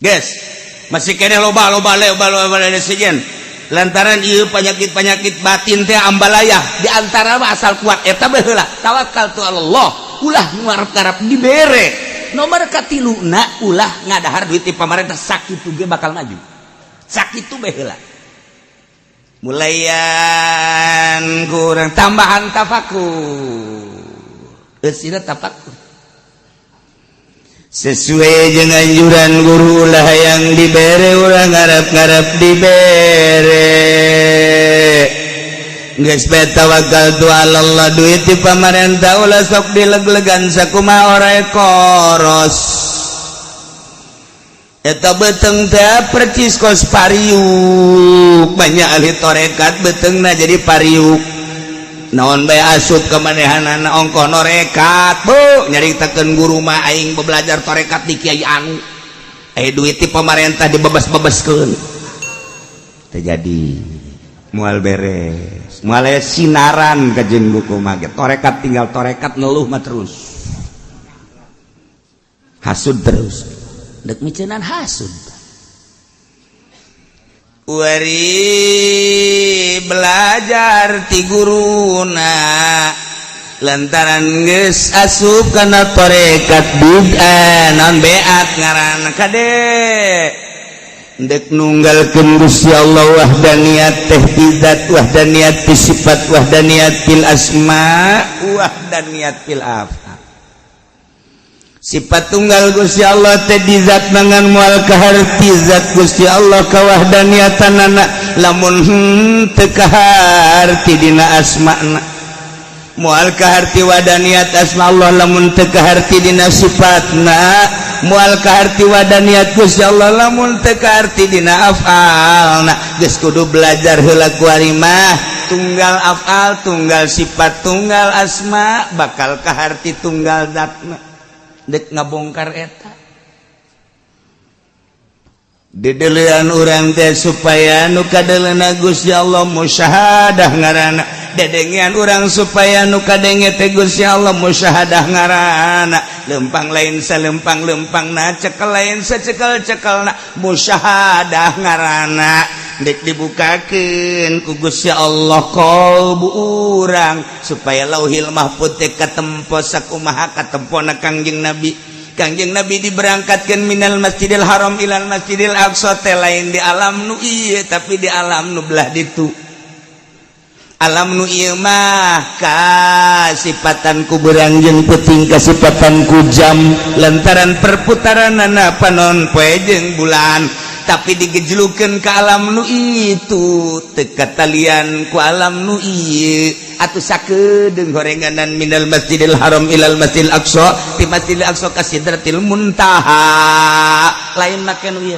Guys, masih kene loba loba loba loba loba sejen lantaran ieu penyakit-penyakit batin teh ambalayah. Di antara mah asal kuat eta baheula, tawakal tu Allah, ulah ngarep-ngarep dibere. Nomor katiluna, ulah ngadahar duit di pamarentah. Sakitu ge bakal maju, sakitu bae heula. Mulayan kurang tambahan tafakur. Eusina tafakur. Sesuai dengan anjuran guru lah yang dibere, urang ngarep-ngarep dibere. Geus bae, tawakal tu Allah. Duit di pamarentah ulah sok dileg-legan, sakumaha orai koros eta beteng teh percis kos pariuk. Banyak ahli torekat betengna jadi pariuk, naon bae asup kemanehanana, ongkoh norekat. Bu, nyaritakeun guru mah, aing belajar torekat di kiai anu, eh duit di pemerintah dibebas-bebaskeun, terjadi moal beres, moal sinaran kajen buku mah. Torekat tinggal torekat, ngeluh mah terus, hasud terus. Dek micenan hasud. Wari belajar ti guruna, lantaran geus asup kana torekat bid'ah, non beat ngaranna. Kade dek nunggalkeun Gusti Allah, wahdaniyat teh bidzat, wahdaniyat fi sifat, wahdaniyat fil asma, wahdaniyat fil af'al. Sifat tunggal Gusti Allah teh di zat dengan moal kaharti zat Gusti Allah kawahdaniatanana lamun teu kaharti dina asma'na, moal kaharti wadaniat asma Allah lamun teu kaharti dina sifatna, moal kaharti wadaniat Gusti Allah lamun teu kaharti dina af'alna. Geus kudu belajar heula kuari mah, tunggal af'al, tunggal sifat, tunggal asma, bakal kaharti tunggal zatna. Dek ngabongkar eta. Dedelean urang teh supaya nu kadeleuna Gusti Allah, musyahadah ngaranna. Dedengean urang supaya nu kadenge teh Gusti Allah, musyahadah ngaranna. Lempang lain salempang lempangna, cekel lain sacekel-cekelna, musyahadah ngaranna. Dek dibukakeun ku Gusti Allah qalbu urang supaya Lauhil Mahfud teh katempo sakumaha katempona Kangjeng Nabi. Kangjeng Nabi diberangkatkan minal Masjidil Haram ilal Masjidil Aqsa teh lain di alam nu ieu, tapi di alam nu belah ditu. Alam nu ieu mah kasipatan ku beurang jeung peuting, kasipatan ku jam lantaran perputaranana panon poe jeung bulan, tapi digejlukeun ke alam nu itu teu katalian ku alam nu ieu. Atuh sakedeung gorenganan minal Masjidil Haram ilal Masjidil Aqsa, ti Masjidil Aqsa ka Sidratil Muntaha, lain make nu ieu.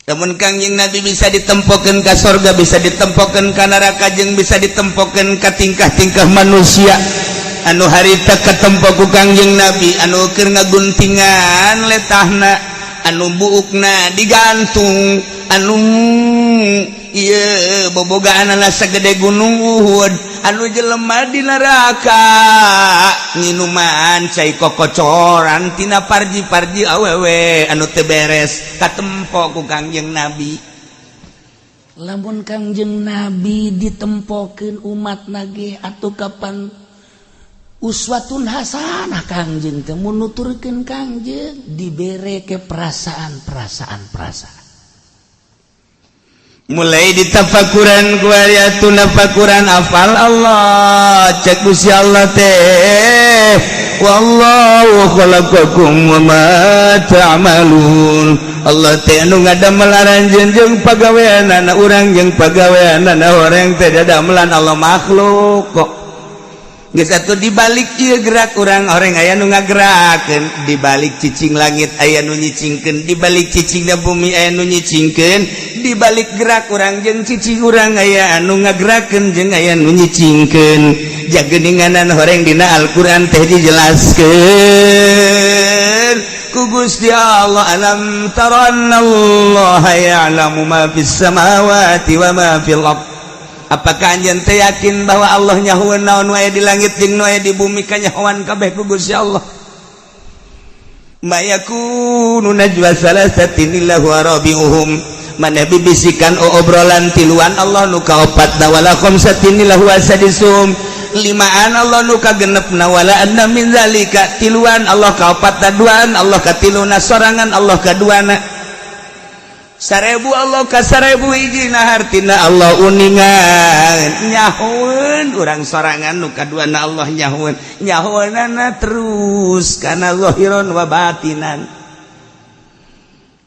Namun Kangjeng Nabi bisa ditempokeun ka sorga, bisa ditempokeun ka neraka, jeung bisa ditempokeun ka tingkah-tingkah manusia anu harita katempo ku Kangjeng Nabi, anu keur ngaguntingan letahna, anu buukna digantung, anu ieu bobogaanana sagede gunung Uhud, anu jelema di neraka nginuman cai kokocoran tina parji-parji awewe anu teu beres, katempo ku Kangjeng Nabi. Lamun Kangjeng Nabi ditempokeun umat nage, atuh kapan uswatun hasanah Kangjeng teh? Mun nuturkeun Kangjeng dibere ke perasaan-perasaan perasaan. Mulai ditafakuran ku ayatun tafakuran afal Allah. Cek Gusti Allah teh, wallahu khalaqakum wa ma ta'malun. Allah teh anu ngadamel aranjeun jeung pagaweanana urang, jeung pagaweanana orang teh dadamelan Allah makhluk kok. Geus atuh, dibalik ieu gerak urang orang aya nu ngagerakeun, dibalik cicing langit aya nu nyicingkeun, dibalik cicingna bumi aya nu nyicingkeun, dibalik gerak urang jeung cicing urang aya anu ngagerakeun jeung aya nu nyicingkeun. Jageninganan horeng dina Al-Qur'an teh dijelaskeun ku Gusti Allah, alam tara annallaha ya'lamu ma fis samawati wa ma fil ard. Apakah anjeun teh yakin bahwa Allah nyahoeun naon wae di langit jeung nu aya di bumi, kanyahoan kabeh ku Gusti Allah? Ma yakunu najwa salasatin illa huwa rabi'uhum, maneh bibisikan obrolan tiluan, Allah nu kaopatna, wala khamsatin illa huwa sadisuhum, limaan Allah nu kagenepna, wala adna min zalika, tiluan Allah kaopatna, duaan Allah katiluna, sorangan Allah kaduana, 1000 Allah ka 1000 hijina. Hartina Allah uningan, nyahoeun urang sorangan nu kaduana, Allah nyahoeun, nyahoeunana terus kana zahiron wa batinan.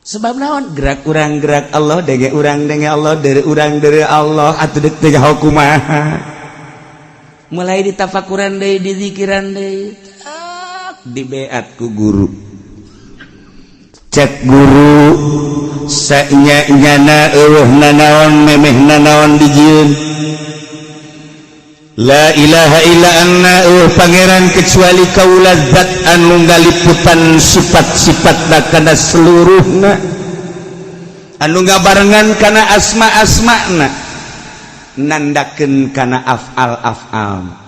Sebab naon? Gerak urang gerak Allah, denge urang denge Allah, dari urang dari Allah. Atuh deuk teh nyaho kumaha? Mulai ditafakuran deui, dizikiran deui, dibeat ku guru. Cek guru, sanya nyana eueuh nanaon, memeh nanaon dijieun. La ilaha illa anna, eueuh pangeran kecuali kaula, zat anu ngaliputan sifat-sifatna kana seluruhna, anu ngabarengan kana asma-asmana, nandakeun kana afal-afal.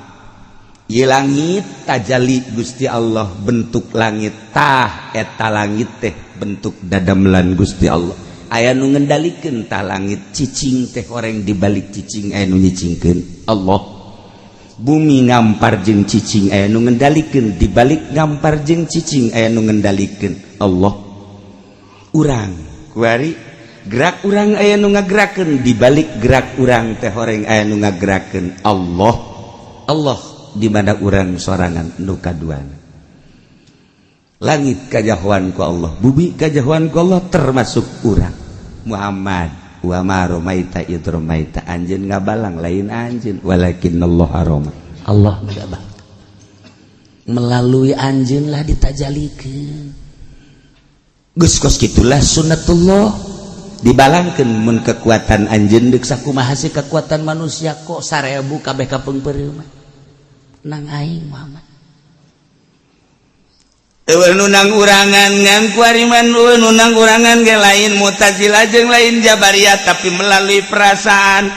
Ieu langit tajali Gusti Allah, bentuk langit tah eta langit teh bentuk dadamelan Gusti Allah. Aya nu ngendalikeun tah langit, cicing teh horeng dibalik cicing aya nu nyicingkeun, Allah. Bumi ngampar jeung cicing aya nu ngendalikeun, dibalik ngampar jeung cicing aya nu ngendalikeun, Allah. Urang kuari gerak urang aya nu ngagerakeun, dibalik gerak urang teh horeng aya nu ngagerakeun, Allah. Allah di mana urang sorangan nu kaduana. Langit kanyahoan ku Allah, bumi kanyahoan ku Allah, termasuk urang Muhammad. Wa ma romaita id romaita, anjeun ngabalang lain anjeun, walakinallah roma. Allah ngabang melalui anjeun lah ditajalikeun. Geus kos kitulah sunnatullah, dibalangkeun mun kekuatan anjeun deuk sakumaha sih kekuatan manusia kok 1000 kabeh kapeungpeureuh nang aing Muhammad. Eueuh nu nang urangan ngan kuariman, eueuh nu nang urangan ge lain Mu'tazilah jeung lain Jabariyah, tapi melalui perasaan.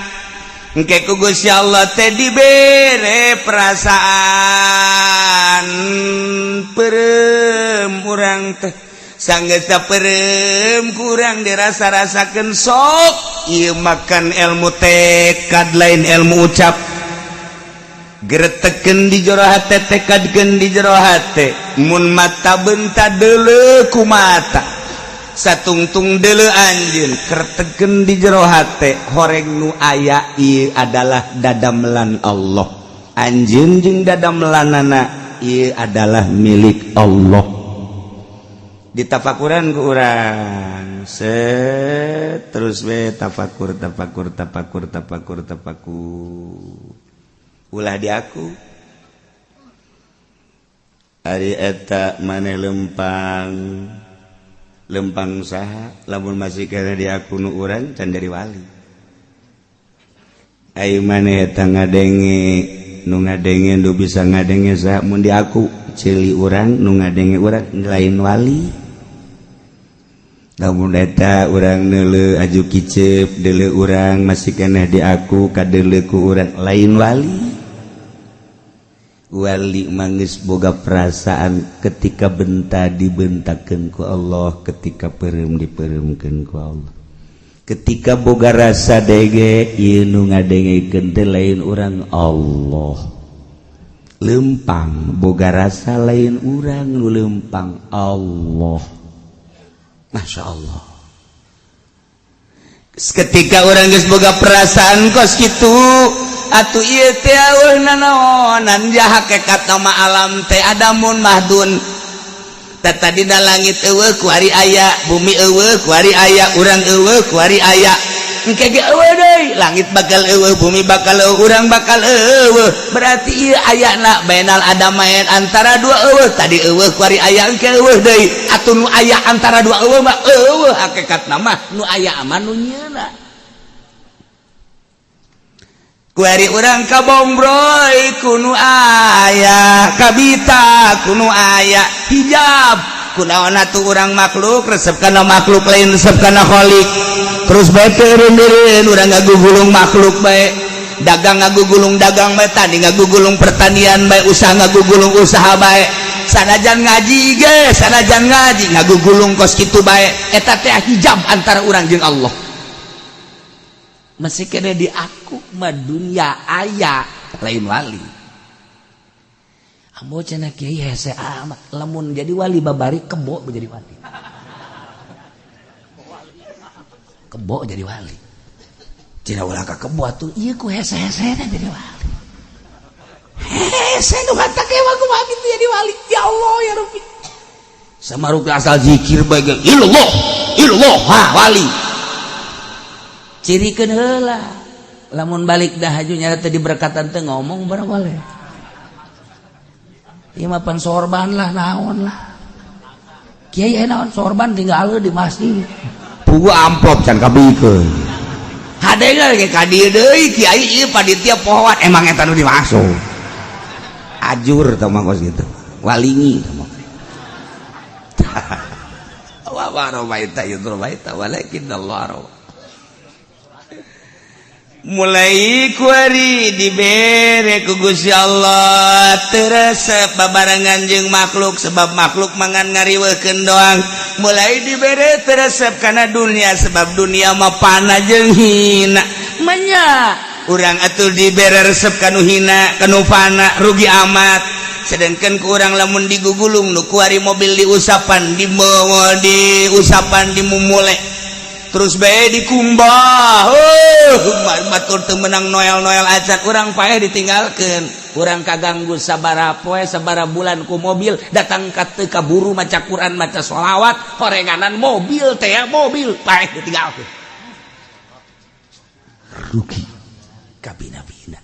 Engke ku Gusti Allah teh dibere perasaan perem urang teh, sanggeus perem kurang dirasa-rasakeun. Sok ieu makan ilmu tekad, lain ilmu ucap. Gereteken di jero hate, tekadkeun di jero hate. Mun mata benta deuleu ku mata. Satungtung deuleu anjeun kertegen di jero hate, horeng nu aya ieu adalah dadamelan Allah. Anjeun jeung dadamelanana ieu adalah milik Allah. Ditafakuran ku urang, set, terus we tafakur, tafakur, tafakur, tafakur, tafakur. Ulah di aku. Ari eta maneh lempang lempang saha? Lamun masih kena di aku nu urang can jadi wali. Ayo, maneh eta ngadenge, nu ngadenge, nu bisa ngadenge saha? Mun di aku ceuli urang, nu ngadenge urang lain wali. Lamun eta urang neuleu aju kicep, deuleu urang masih keneh di aku, kadeuleu ku urang lain wali. Wali mangis boga perasaan ketika benta dibentakeun ku Allah, ketika peureum dipeureumkeun ku Allah, ketika boga rasa dege, ieu nu ngadengekeun teh lain urang, Allah. Lempang boga rasa, lain urang nu lempang, Allah. Masya Allah, ketika urang geus boga perasaan kos kitu atuh, ieu teh eueuh nanaonan. Ja hakekat nama alam teh adamun mahdun. Tadi da langit eueuh, kuari aya. Bumi eueuh, kuari aya. Urang eueuh, kuari aya. Engke ge eueuh deui. Langit bakal eueuh, bumi bakal eueuh, urang bakal eueuh. Berarti ieu ayana bainal adamain, antara dua eueuh. Tadi eueuh, kuari aya, engke eueuh deui. Atuh nu aya antara dua eueuh mah eueuh hakikatna mah, nu aya mah nu nyeuna. Kuari urang kabombroy ku nu aya, kabita ku nu aya, hijab kunaon atuh? Urang makhluk resep kana makhluk, lain resep kana khalik. Terus bae teureun urang ngagugulung makhluk bae, dagang ngagugulung dagang bae, tani ngagugulung pertanian bae, usaha ngagugulung usaha bae, sanajan ngaji ge, sanajan ngaji ngagugulung kos kitu bae. Eta teh hijab antara urang jeung Allah. Masih kena di aku mah dunia aya, lain wali. Ambo cenah kiai hese amat lamun jadi wali babari kebo jadi wali. Kebo jadi wali. Cenah ulah ka kebo atuh, ieu ku hese-hese jadi wali. Hese nu kata kewa kumaha kitu jadi wali. Ya Allah ya Rabbi. Samaruk asal zikir bae ge illallah illallah, ha wali. Cirikeun heula. Lamun balik dah haju nyata teh diberkatan teh ngomong barang boleh. Ieu mah pan sorban lah, naon lah. Kiai naon sorban tinggal di masjid. Pugu amplop can kabikeun. Hadena ge ka dieu deui kiai ieu panitia pohoan, emang eta nu dimaksud. Ajur tah mah kos kitu. Walingi tah mah. Wa ma ramaita idz ramaita walakin Allah rama. Mulai kuari dibere ku Gusti Allah teu resep babarengan jeung makhluk, sebab makhluk mangan ngariweukeun doang. Mulai dibere teu resep kana dunia, sebab dunia mah pana jeung hina. Manya urang atuh dibere resep kanu hina, kanu fana, rugi amat. Sedangkan ku urang lamun digugulung nu kuari mobil diusapan, di diusapan, dimumule terus bae dikumbah, oh batur teu menang noel-noel acan, urang paeh ditinggalkeun. Urang kaganggu sabara poe, sabara bulan ku mobil datang ka teu kaburu maca Quran, maca sholawat, horenganan mobil teh, mobil paeh ditinggalkeun, rugi kabina-bina.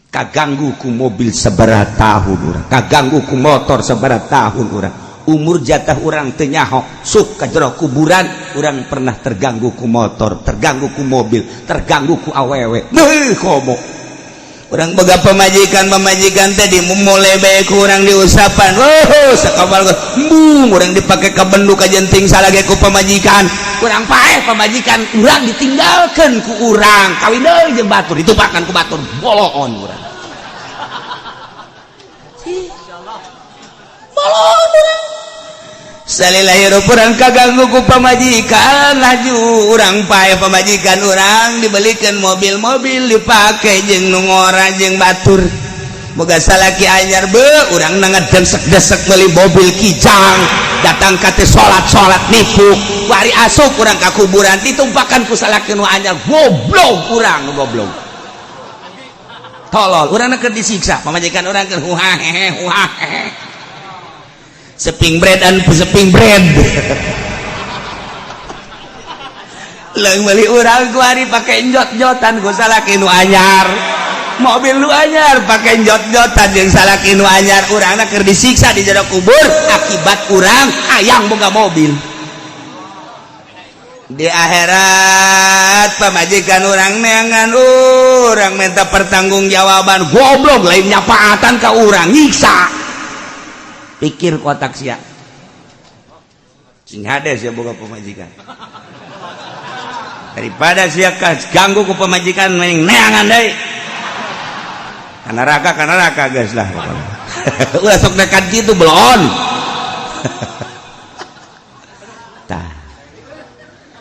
Kaganggu ku mobil sabaraha tahun urang, kaganggu ku motor sabaraha tahun urang, umur jatah urang teu nyaho sok ka jero kuburan. Urang pernah terganggu ku motor, terganggu ku mobil, terganggu ku awewe. Beuh, komo urang boga pamajikan, pamajikan teh dimumule bae ku urang, diusapan, oh sakabal embung urang dipake ka bendu ka jenting salage ku pamajikan. Urang paeh, pamajikan urang ditinggalkeun ku urang, kawin deui jeung batur, ditupakan ku batur, boloon urang, boloon urang. Salila hirup urang kaganggu ku pamajikan, laju urang paeh, pamajikan urang dibelikan mobil-mobil, dipake jeung nu ngora jeung batur, boga salaki anyar. Be urang na ngedesek-desek beli mobil Kijang. Datang ka teh salat-salat nipu. Wari asup urang ka kuburan ditumpakan ku salaki nu anyar, goblok urang nu goblok. Tolol, urang keur disiksa, pamajikan urang keur huha hehe huha hehe. Seping bread an seping bread. Leung meuli urang kuari pake njot-njotan ku salaki nu anyar. Mobil nu anyar pake njot-njotan jeung salaki nu anyar, urangna keur disiksa di jero kubur akibat urang hayang boga mobil. Di akhirat pamajikan urang neangan urang minta pertanggungjawaban, goblok lain nyapaatan ka urang nyiksa. Pikir kotak sia. Sing hade sia boga pamajikan. Daripada sia ganggu ku pamajikan mending neangan deui. Ka neraka geus lah. Ulah sok nekat kitu belon. Tah.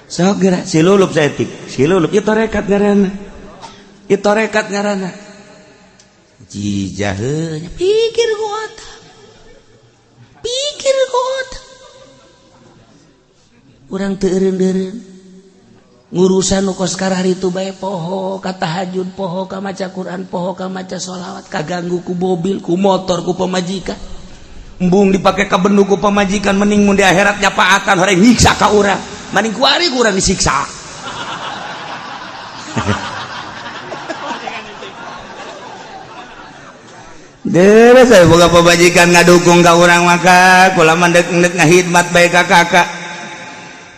Sok geura si lulup saeutik. Si lulup ieu tarekat ngaranna. Ieu tarekat ngaranna. Jijaheunya pikir ku otak. Pikir ku otak. Urang teu eureun-eureun. Ngurusan nu kos kararitu bae poho ka tahajud, poho ka maca Quran, poho ka maca sholawat, kaganggu ku mobil, ku motor, ku pamajikan. Embung dipake ka bendu ku pamajikan, mending mun di akhirat nyapaatan horeng nyiksa ka urang. Mending kuari ku urang disiksa. Deres saya boga pamajikan ngadukung ka urang maka kula mah deuk ngahidmat bae ka kakak.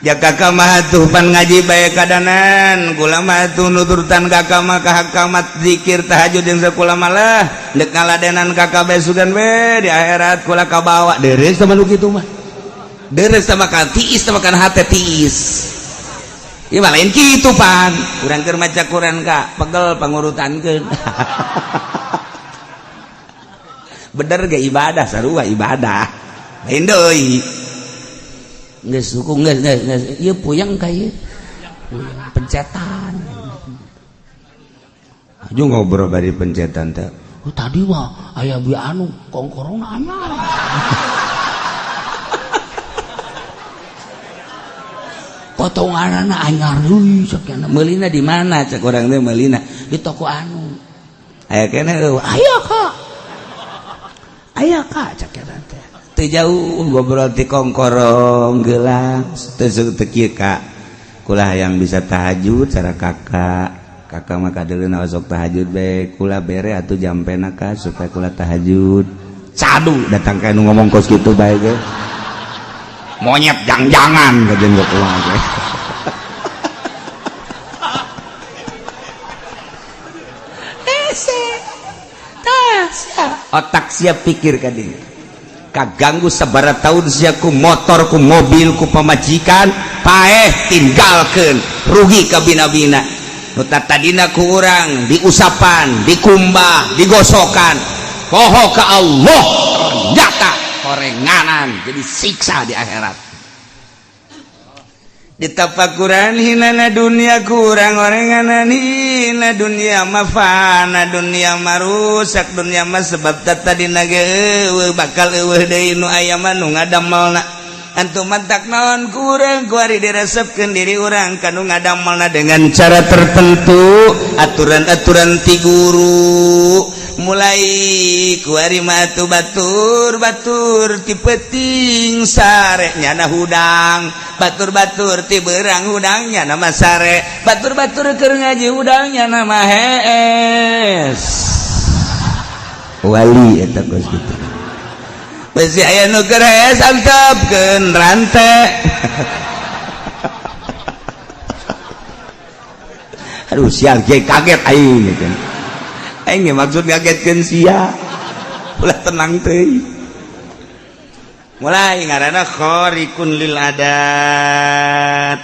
Ya kakak mah tuh pan ngaji bae kadanan, kula mah tuh nuturtan kakak mah kahakamat zikir tahajud jeung sakula malah deuk ngaladenan kakak bae sugan we di akhirat kula kabawa. Deres sama nu kitu mah. Deres sama kan tiis sama kan hate tiis. Ieu mah lain kitu pan. Urang keur maca Quran ka pegel pangurutankeun. Bener ge ibadah sarua ibadah. Lain deui. Geus hukum geus geus ieu puyeng ka ieu. Pencetan. Aju ngobrol bari pencetan teh. Oh, tadi mah aya bi anu kongkorong anyar. Potonganana anyar deui sakiana. Meulina di mana cek urang teh meulina di toko anu. Aya keneh eueuh. Aya ka. Aya ka cek urang teh. Teu jauh ngobrol ti kongkorong gelang teu teu kieu ka. Kula hayang bisa tahajud cara kakak. Kakak mah kadeuleuna osok tahajud bae kula bere atuh jampena ka supaya kula tahajud. Cadu datang ka nu ngomong kos kitu bae ge. Monyet jang-jangan kajen ge kula ge. Hese. Tah sia. Otak sia pikir ka dieu. Kaganggu sabaraha tahun sia ku motor ku mobil ku pamajikan paeh tinggalkeun rugi ka bina-bina. Nu tadina ku urang diusapan, dikumbah, digosokan. Poho ka Allah ternyata horenganan jadi siksa di akhirat. Ditapakuran hinana dunia kurang orenganan hina dunia mafana dunia marusak dunia mah sebab tadina ge eueuh bakal eueuh deui nu aya mah nu ngadamelna. Antum mantak naon kurang kuari diresepkeun diri urang kanu ngadamelna dengan cara tertentu aturan-aturan ti guru mulai kuari mah atuh batur-batur ti peuting sare nyana hudang, batur-batur ti beurang hudang nyana mah sare, batur-batur keur ngaji hudang nyana mah hees. Wali eta geus kitu. Besi aya nu keur hees antepkeun rante. Aduh sial ge kaget aing gitu. Aing ge maksud ngagetkeun sia. Ulah tenang teuing. Mulai ngaranna khariqun lil adat.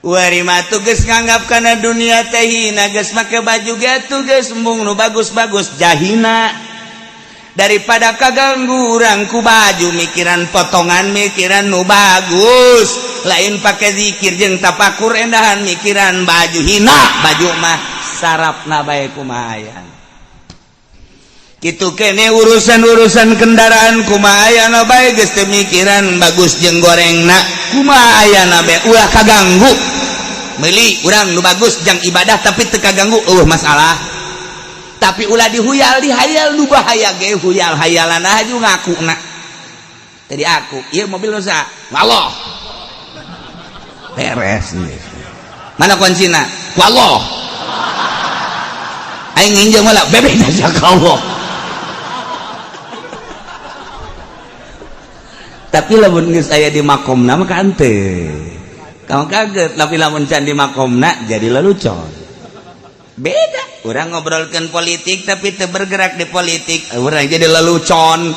Wari mah tuh geus nganggap kana dunia teh hina, geus make baju ge atuh geus embung nu bagus-bagus jahina. Daripada kaganggu urang ku baju mikiran potongan mikiran nu bagus, lain pake zikir jeung tapakur endahan mikiran baju hina, baju mah sarapna bae kumaha aya. Kitu kene urusan-urusan kendaraan kumaha ayana bae geus teu mikiran bagus jeung gorengna, kumaha ayana bae ulah kaganggu. Meuli urang nu bagus jang ibadah tapi teu kaganggu eueuh masalah. Tapi ulah dihuyal dihayal nu bahaya ge huyal hayalan aju ngakuna. Tadi aku, ieu mobil nu saha? Allah. Beres nih. Mana kuncina? Ku Allah. Aing nginjem heula bebek aja ka Allah. Tapi lamun geus aya di makomna mah henteu. Kamu kaget, tapi lamun can di makomna jadi lelucon. Beda. Urang ngobrolkeun politik tapi teu bergerak di politik, urang jadi lelucon.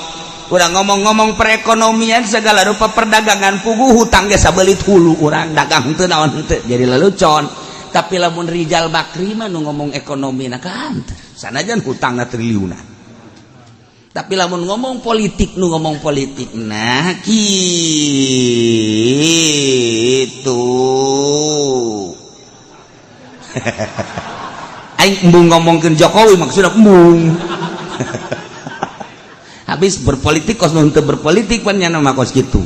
Urang ngomong-ngomong perekonomian segala rupa perdagangan puguh hutang ge sabelit hulu urang dagang teu naon henteu jadi lelucon. Tapi lamun Rijal Bakri mah nu ngomong ekonomi na ka henteu. Sanajan hutangna triliunan. Tapi lamun ngomong politik nu ngomong politik nah gitu. Aing embung ngomongkeun Jokowi maksudna embung. Habis berpolitik kos nu teu berpolitik pan nya mah kos kitu.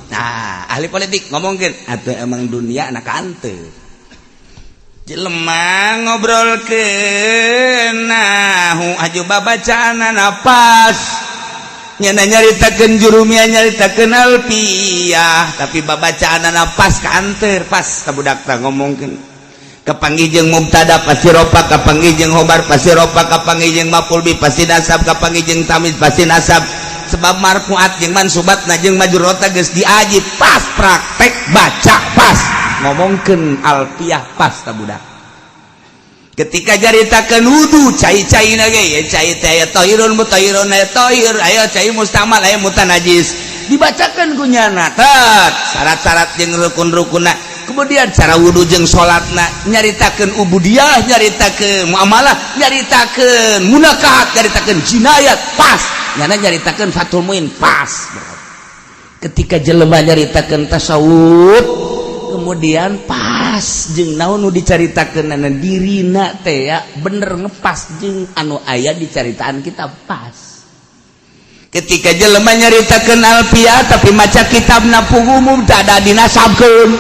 Nah, ahli politik ngomongkeun atuh emang dunia na henteu. Jelema ngobrolkeun nahu aju babacaanana pas. Nyana nyaritakeun jurumiyah nyaritakeun alfiyah tapi babacaanana pas ka anteur pas ka budak tah ngomongkeun. Kapanggih jeung mubtada pasti rofa, kapanggih jeung khobar pasti rofa, kapanggih jeung maf'ul bih pasti nasab, kapanggih jeung tamyiz pasti nasab. Sebab marfuat jeung mansubatna jeung majrurna geus diaji pas praktek baca pas. Ngomongkeun alfiyah pas ta budak. Ketika caritakeun wudu cai-caina ge ya cai teh aya tahirun mutahhirun aya tahir aya cai mustamal aya mutanajis dibacakeun ku nyana tet syarat-syarat jeung rukun-rukunna kemudian cara wudu jeung salatna nyaritakeun ubudiyah nyaritakeun muamalah nyaritakeun munakahat nyaritakeun jinayat pas nyana nyaritakeun Fathul Muin pas. Ketika jelema nyaritakeun tasawuf kemudian pas jeung naon nu dicaritakeunana dirina teh ya bener ngepas jeung anu aya dicaritaan kita pas. Ketika jelema nyaritakeun alfiyah tapi maca kitabna puguh mubtada dinasabkeun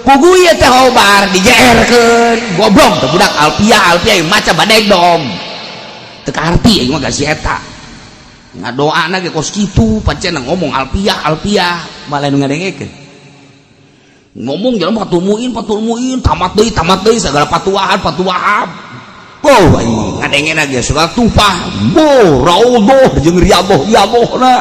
puguh ieu teh khobar dijeerkeun goblok teh budak alfiyah alfiyah maca badeg dong teu kaarti aing mah si eta ngadoana ge kos kitu pancen ngomong alfiyah alfiyah malah nu ngadengekeun ngomong jalan Fathul Muin tamat deui segala patuahan patuahab boh aing ngadengena ge segala tupah boh raudhah jeung riyadhah riyadhahna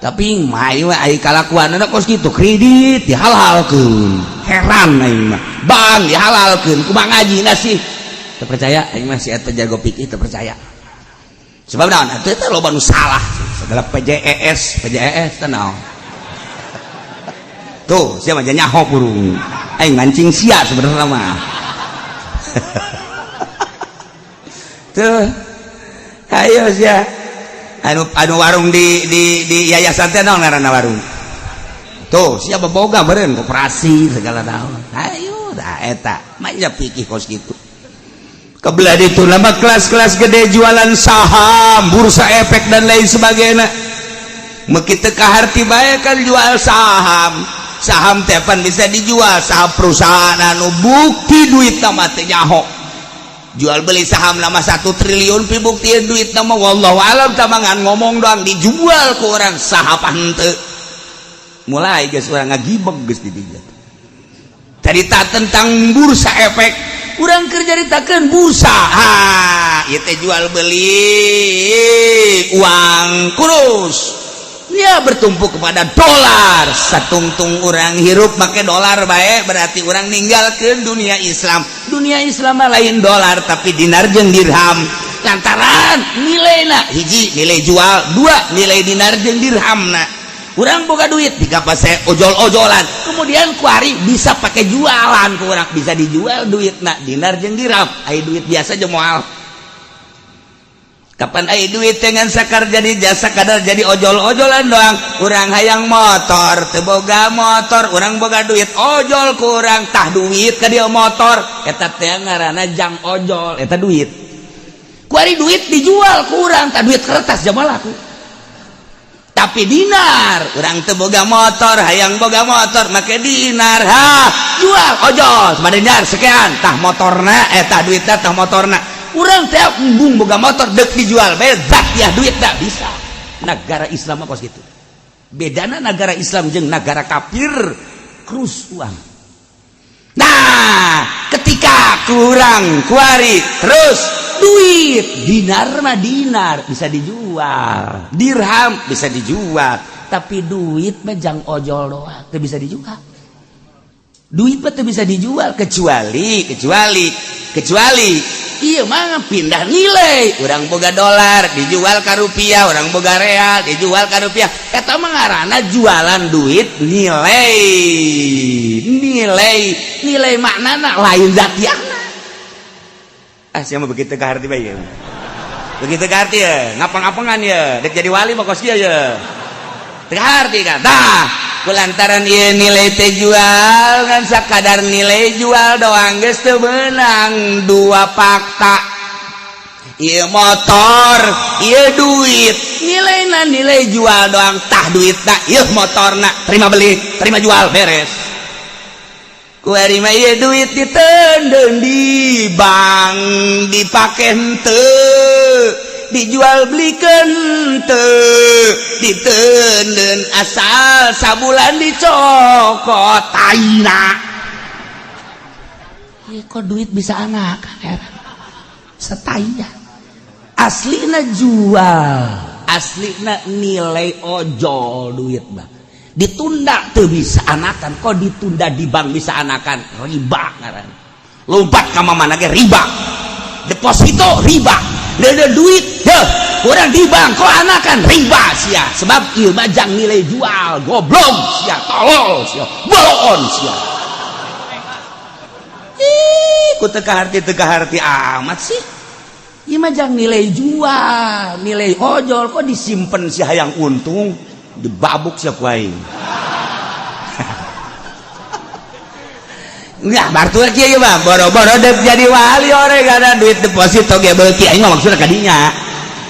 tapi mah ieu ai kalakuanna kos kitu kredit dihalalkeun heran aing mah bang dihalalkeun kumaha ngajina sih teu percaya aing mah si eta jago pikir teu percaya sebab naon atuh teh loba nu salah segala PJES PJES teh naon. Tuh, siapa aja nyaho burung. Aing mancing sia sebenarnya mah. Tuh. Ayo sia. Anu warung di yayasan teh naon ngaranna warung? Tuh, sia boga meureun koperasi segala naon. Ayo da eta, mah pikir kos kitu. Kebelah ditu lama kelas-kelas gede jualan saham, bursa efek dan lain sebagainya. Meuki teu kaharti bae kan jual saham. Saham tepan bisa dijual saham perusahaan anu bukti duit nama teh nyaho jual beli saham nama 1 triliun pi bukti duit nama wallahu alam tamangan ngomong doang dijual ke orang saham henteu mulai geus urang ngagibeg geus di dieu cerita tentang bursa efek urang keur caritakeun bursa ha ieu teh jual beli uang kurus dia bertumpu kepada dolar satungtung orang hirup make dolar baik berarti orang ninggalkeun dunia Islam. Dunia Islam lain dolar tapi dinar jeung dirham lantaran nilaina hiji nilai jual dua nilai dinar jeung dirhamna urang boga duit dikapase ojol-ojolan kemudian kuari bisa pakai jualan ku urang bisa dijual duitna dinar jeung dirham ai duit biasa jeung moal. Kapan ai duit dengan sakar jadi jasa kadar jadi ojol-ojolan doang urang hayang motor teu boga motor urang boga duit ojol kurang tah duit ka dia motor eta teh ngaranna jang ojol eta duit. Kuari duit dijual kurang, tak duit kertas jama laku. Tapi dinar, urang teu boga motor, hayang boga motor make dinar, ha, jual ojol sabada sekian, tah motorna tah duitna tah motorna. Urang teh embung boga motor deuk dijual bae zat ya duit tak bisa. Negara Islam mah kos kitu. Bedana negara Islam jeung negara kafir krus uang. Nah, ketika kurang kuari terus duit dinar mah dinar bisa dijual, dirham bisa dijual, tapi duit mah jang ojol doang teu bisa dijual. Duit mah teu bisa dijual kecuali kecuali kecuali iya mah pindah nilai. Urang boga dolar dijual ka rupiah, urang boga real dijual ka rupiah. Eta mah ngaranna jualan duit nilai. Nilai nilai maknana lain zatiahna. Ah, siapa begitu ke arti bae ya. Begitu ke arti ya, ngapang-ngapangan ya, dek jadi wali mah kos kieu ya. Teu arti kan. Tah, kulantaran ieu nilai teh jual kan sakadar nilai jual doang geus teu meunang dua fakta. Ieu motor, ieu duit, nilaina nilai jual doang tah duitna, ieu motorna, terima beli, terima jual, beres. Kuari mah ieu duit diteundeun di bank dipake henteu, dijual belikeun henteu, diteundeun asal sabulan dicokot taina. Ieu kok duit bisa anak heran. Setaya. Aslina jual, aslina nilai ojol duit mah. Ditunda tuh bisa anakan, kok ditunda di bank bisa anakan, riba ngaran. Lompat ka mana ge riba. Deposito riba. Dede duit, heh, kurang di bank kok anakan riba sia. Sebab ieu mah jang nilai jual, goblok sia, tolol sia, boloon sia. Ih, ku teu kaharti amat sih. Ieu mah jang nilai jual, nilai ojol kok disimpen si hayang untung, dibabuk sia ku aing. Enggak, bartur kieu mah boro-boro dek jadi wali ore kada duit deposito ge beuki aing mah maksudna kadinya.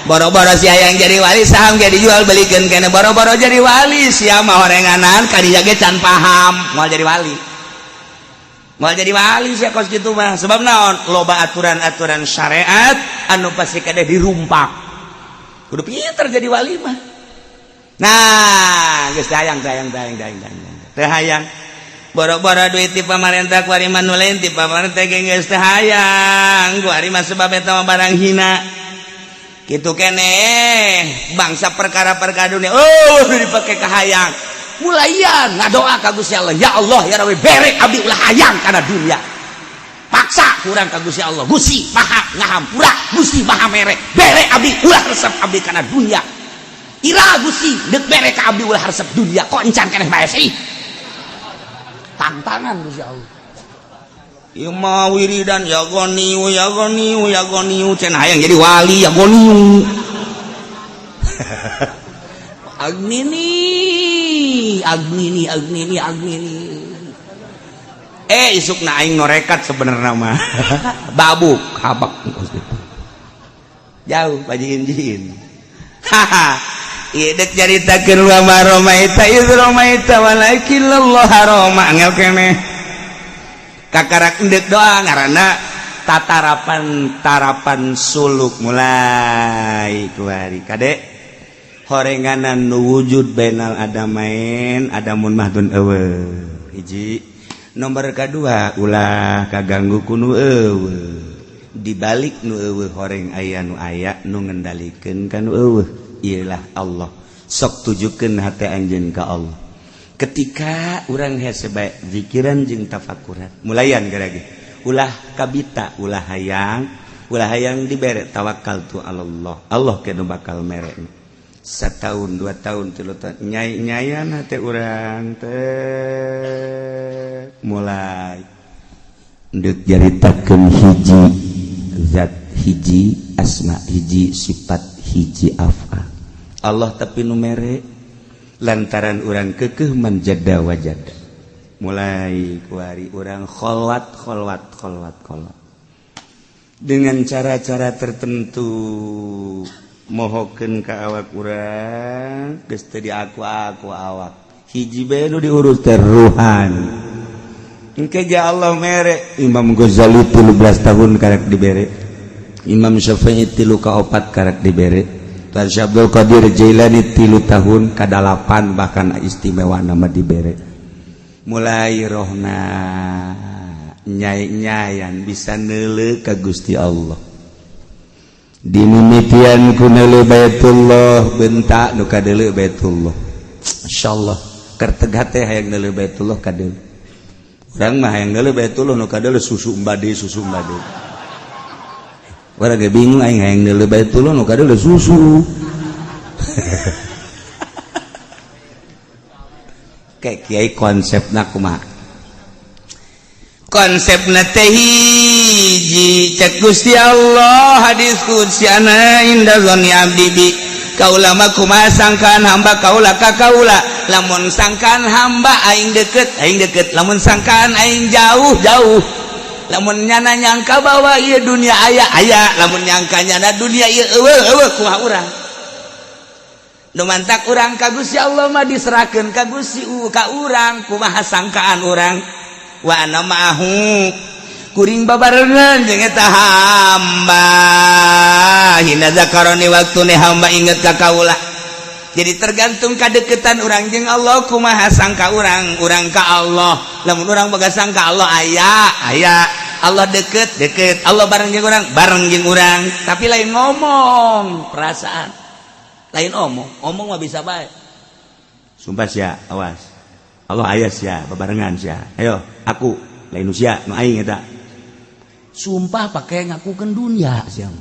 Boro-boro si hayang jadi wali saham ge dijual belikeun kene boro-boro jadi wali sia mah horenganan kadinya ge can paham moal jadi wali. Moal jadi wali sia kos kitu mah sebab naon loba aturan-aturan syariat anu pasti kade dirumpak. Kudu pinter jadi wali mah. Nah, geus hayang hayang hayang hayang hayang. Teu hayang boro-boro duit ti pamarentah kuari mah nu lain ti pamarentah ge geus teu hayang kuari mah sebab eta mah barang hina. Kitu keneh bangsa perkara-perkara dunia oh dipake kahayang. Mulaian ngadoa ka Gusti Allah, ya Allah ya Rabbi bere abdi ulah hayang kana dunia. Paksa kurang ka Gusti Allah, Gusti maha ngahampura, Gusti maha mere, bere abdi ulah resep abdi kana dunia. Ira Gusti deuk bere ka abdi ulah resep dunia, kok encan keneh bae sih. Tantangan Gusti Allah. Ieu mah wiridan ya goniu ya goniu ya goniu cenah hayang jadi wali ya goniu. Agnini agnini agnini agnini. Isukna aing norekat sebenarnya mah. Babuk habak jauh pajiin-jiin. Haha. Ieu deuk caritakeun wa ma ramaita iz ramaita walakin Allah rama angel keneh. Kakarak endek doa ngaranna tatarapan tarapan suluk mulai kuari kade horenganan nu wujud bainal adamain adamun mahdun eueuh hiji nomor kadua ulah kaganggu ku nu eueuh dibalik nu eueuh horeng aya nu aya nu ngendalikeun ka nu eueuh iyalah Allah sok tujukeun hate anjeun ka Allah ketika urang hese bae zikiran jeung tafakuran mulayan garage ulah kabita ulah hayang dibere tawakal tu Allah Allah ke nu bakal mere setahun 2 tahun 3 tahun nyai-nyayan hate urang teh mulai deuk jaritakeun hiji zat hiji asma hiji sifat hiji afal Allah tapi nu mere lantaran urang kekeh manjada wajada mulai kuari urang kholwat kholwat kholwat kholwat Dengan cara-cara tertentu mohokeun ka awak urang geus teu diaku-aku awak. Hiji bae nu diurus teh ruhan. Engke ge Allah mere Imam Ghazali 13 tahun karek dibere. Imam Syafi'i 3 ka 4 karek dibere. Tan Syekh Abdul Qadir Jailani 3 tahun ka 8 bahkan istimewa nama dibere. Mulai rohna nyai-nyayan bisa neuleuh ka Gusti Allah. Dimimitian ku neuleuh Baitullah bentak nu kadeuleuh Baitullah. Masyaallah kerteg hate hayang neuleuh Baitullah kadeuleuh. Urang mah hayang neuleuh Baitullah nu kadeuleuh susu mbade susu mbade. Urang ge bingung aing hayang neuleuh Baitullah nu kadeuleuh susu. Kayak kiai konsepna kumaha? Konsepna teh hiji cek Gusti Allah hadis qudsi ana inda zanni abdi bi kaula mah kumaha sangkaan hamba kaula ka kaula lamun sangkaan hamba aing deket lamun sangkaan aing jauh jauh lamun nyana nyangka bahwa ieu dunia aya aya lamun nyangka nyana dunia ieu eueuh eueuh kumaha urang nu mantak urang ka Gusti Allah mah diserahkeun ka Gusti ka urang kumaha sangkaan urang wa ana ma'ahu kuring babarengan jeung eta hamba hina zakaroni waktune hamba inget ka kaula. Jadi tergantung kadeketan urang jeung Allah kumaha sangka urang urang ka Allah. Lamun urang boga sangka Allah aya aya Allah deket deket Allah bareng jeung urang bareng jeung urang tapi lain ngomong perasaan lain omong omong mah bisa bae. Sumpah sia awas Allah aya sia babarengan sia ayo aku lain usia nu aing eta sumpah pakai ngakukeun dunia sia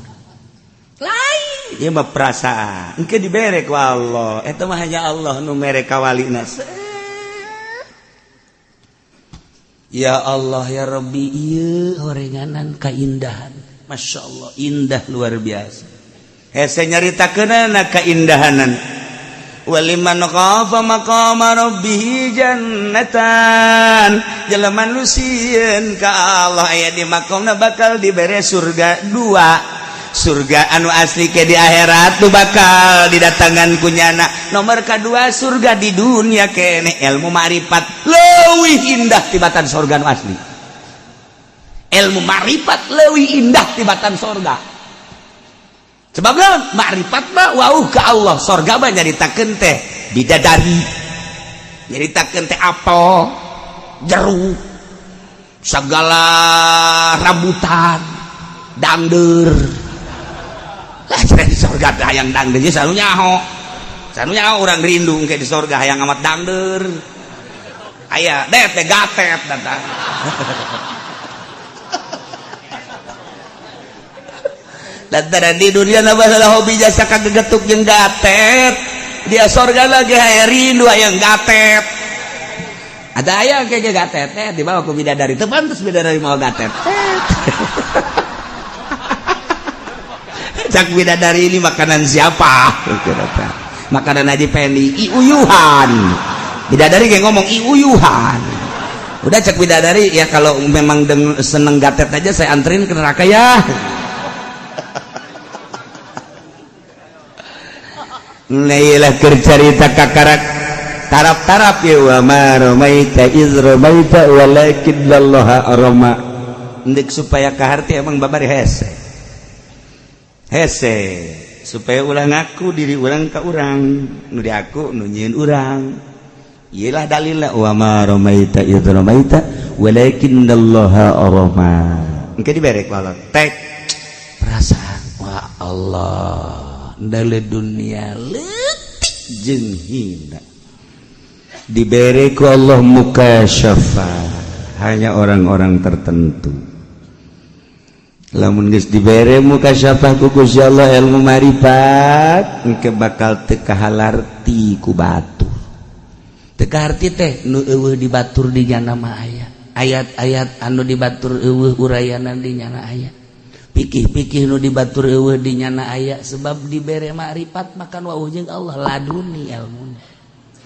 lain ieu mah perasaan engke dibere ku Allah eta mah hanya Allah nu mere ka walina. Ya Allah ya Rabbi ieu horenganan kaindahan Masya Allah indah luar biasa hese nyaritakeunana kaindahanan waliman khafa maqama rabbih jannatan jelema nu sieun ka Allah aya di makomna bakal dibere surga dua surga anu asli ke di akhirat nu bakal didatangan ku nyana nomor kadua surga di dunia kene ilmu ma'rifat leuwih indah tibatan surga nu asli ilmu ma'rifat leuwih indah tibatan surga sebab naon makrifat mah wauh ka Allah sorga mah nyaritakeun teh bidadari nyaritakeun teh apel jeruk segala rambutan dangder lah di sorga teh hayang dangder selalu nyaho selalu nyaho urang rindu engke di sorga hayang amat dangder aya deh teh gatet datang. Lantaran di dunia masalah hobi jasa kagegetuk jeung gatet dia sorga lagi hayang rindu hayang gatet ada aya kayak gatet teh dibawa ku bidadari teu pantes bidadari mau gatet. Cak bidadari ini makanan siapa? Makanan Haji Pendi iuyuhan. Bidadari kayak ngomong iuyuhan. Udah cak bidadari ya kalau memang seneng gatet aja saya anterin ke neraka ya. Nailah kercarita kakarak tarap-tarap ya wa ma ramaita iz ramaita walakinnallaha rama. Ndek supaya kaharti emang babari hese. Hese supaya ulah ngaku diri urang ka urang, nu diaku nu nyieun urang. Iyalah dalilna wa ma ramaita iz ramaita walakinnallaha rama. Engke dibere ku Allah tek perasaan wa Allah dale dunia leutik jeung hina dibere ku Allah mukasyafa hanya orang-orang tertentu. Lamun geus dibere mukasyafah ku Gusti Allah ilmu marifat engke bakal teu kahalarti ku batur. Teu kaharti teh nu eueuh dibatur di nyana mah aya ayat-ayat anu dibatur eueuh urayanan di nyana aya pikih-pikih nu dibatur eueuh di nyana aya sebab dibere makrifat makan wauh jeung Allah laduni ilmuna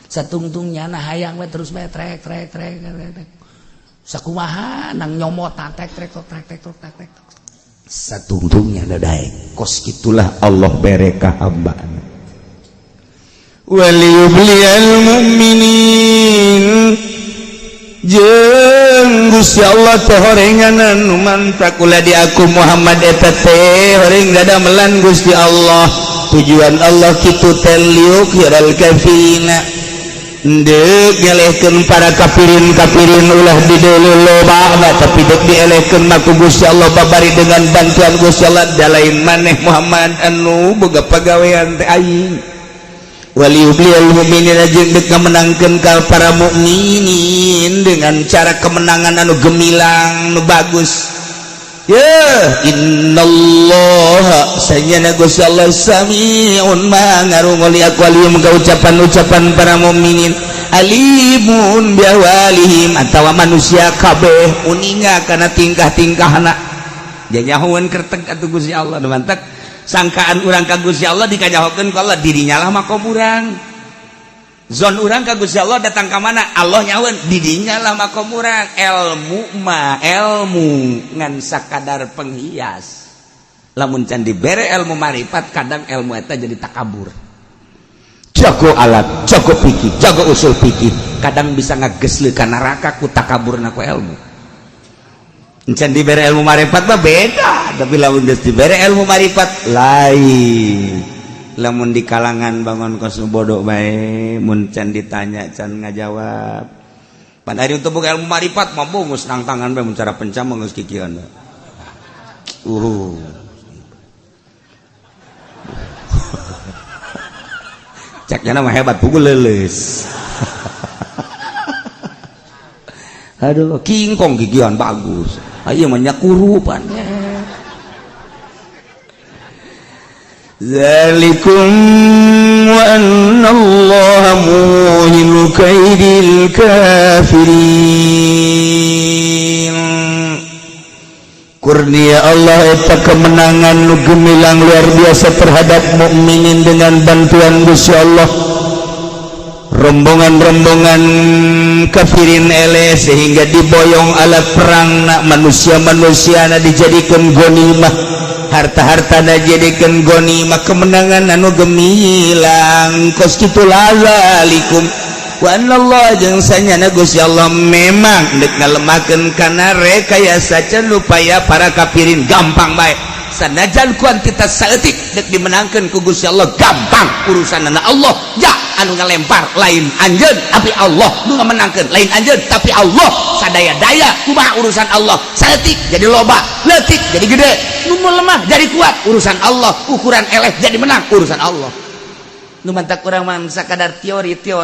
satungtung nyana hayang we terus bae trek trek trek trek sakumaha nang nyomot trek trek trek trek trek trek. Satungtungnya daek kos itulah Allah bere ka hambana. Waliyubliyal mu'minin jeung Gusti Allah teh horenganan nu mantak ulah di aku Muhammad eta teh horeng dadamelan Gusti Allah. Tujuan Allah kitu teh liyukhiral kafina deuk nyelehkeun para kafirin-kafirin ulah dideuleu loba tapi deuk dielehkeun mah ku Gusti Allah babari dengan bantuan Gusti Allah da lain maneh Muhammad anu boga pagawean teh aing. Waliyubliyal mu'minina jeung deuk ngamenangkeun ka para mukminin dengan cara kemenangan anu gemilang nu bagus. Ya innallaha sanyana Gusti Allah sami'un maha ngarungu li aqwalihim ka ucapan-ucapan para mukminin, alimun bi ahwalihim atawa manusia kabeh uninga kana tingkah-tingkahna. Janyahoeun kerteg atuh Gusti Allah nu mantak sangkaan urang ka Gusti Allah dikanyahokeun ku Allah dirinya lah makom urang. Zon urang ka Gusti Allah datang ka mana Allah nyahoeun didinya lah makom urang. Ilmu mah ilmu ngan sakadar penghias. Lamun can dibere ilmu marifat kadang ilmu eta jadi takabur. Jago alat, jago pikir, jago usul pikir, kadang bisa ngagesleuk ka neraka ku takaburna ku ilmu. Can dibere ilmu marifat mah beda, tapi lamun geus dibere ilmu marifat lain. Lamun di kalangan bangun kos bodoh bae mun can ditanya can ngajawab. Pan ari untuk boga ilmu marifat mah bungus nang tangan bae mun cara pencam mah geus kikieuan. Caknya mah hebat pukul leuleus. Aduh, kingkong gigian bagus. Ayo mah nyakurupan. Zalikum wa anna Allaha muhinu kaidil kafirin. Kurnia Allah eta kemenangan nu gemilang luar biasa terhadap mukminin dengan bantuan Gusti Allah. Rombongan-rombongan kafirin eleh sehingga diboyong alat perang nak manusia-manusia na dijadikan ghanimah, harta-harta na dijadikan ghanimah, kemenangan anu gemilang kos kitu lazalikum wa anallah jeung sanyana Gusti Allah memang deuk ngalemakeun kana rekayasa can upaya para kafirin gampang bae. Sanajan kuantitas saeutik deuk dimenangkeun ku Gusti Allah gampang urusanana Allah. Ja anu ngalempar lain anjeun tapi Allah, nu ngamenangkeun lain anjeun tapi Allah. Sadaya-daya kumaha urusan Allah, saeutik jadi loba, leutik jadi gede, nu lemah jadi kuat urusan Allah, ukuran eleh jadi menang urusan Allah. Nu mantak urang mah sakadar teori-teori.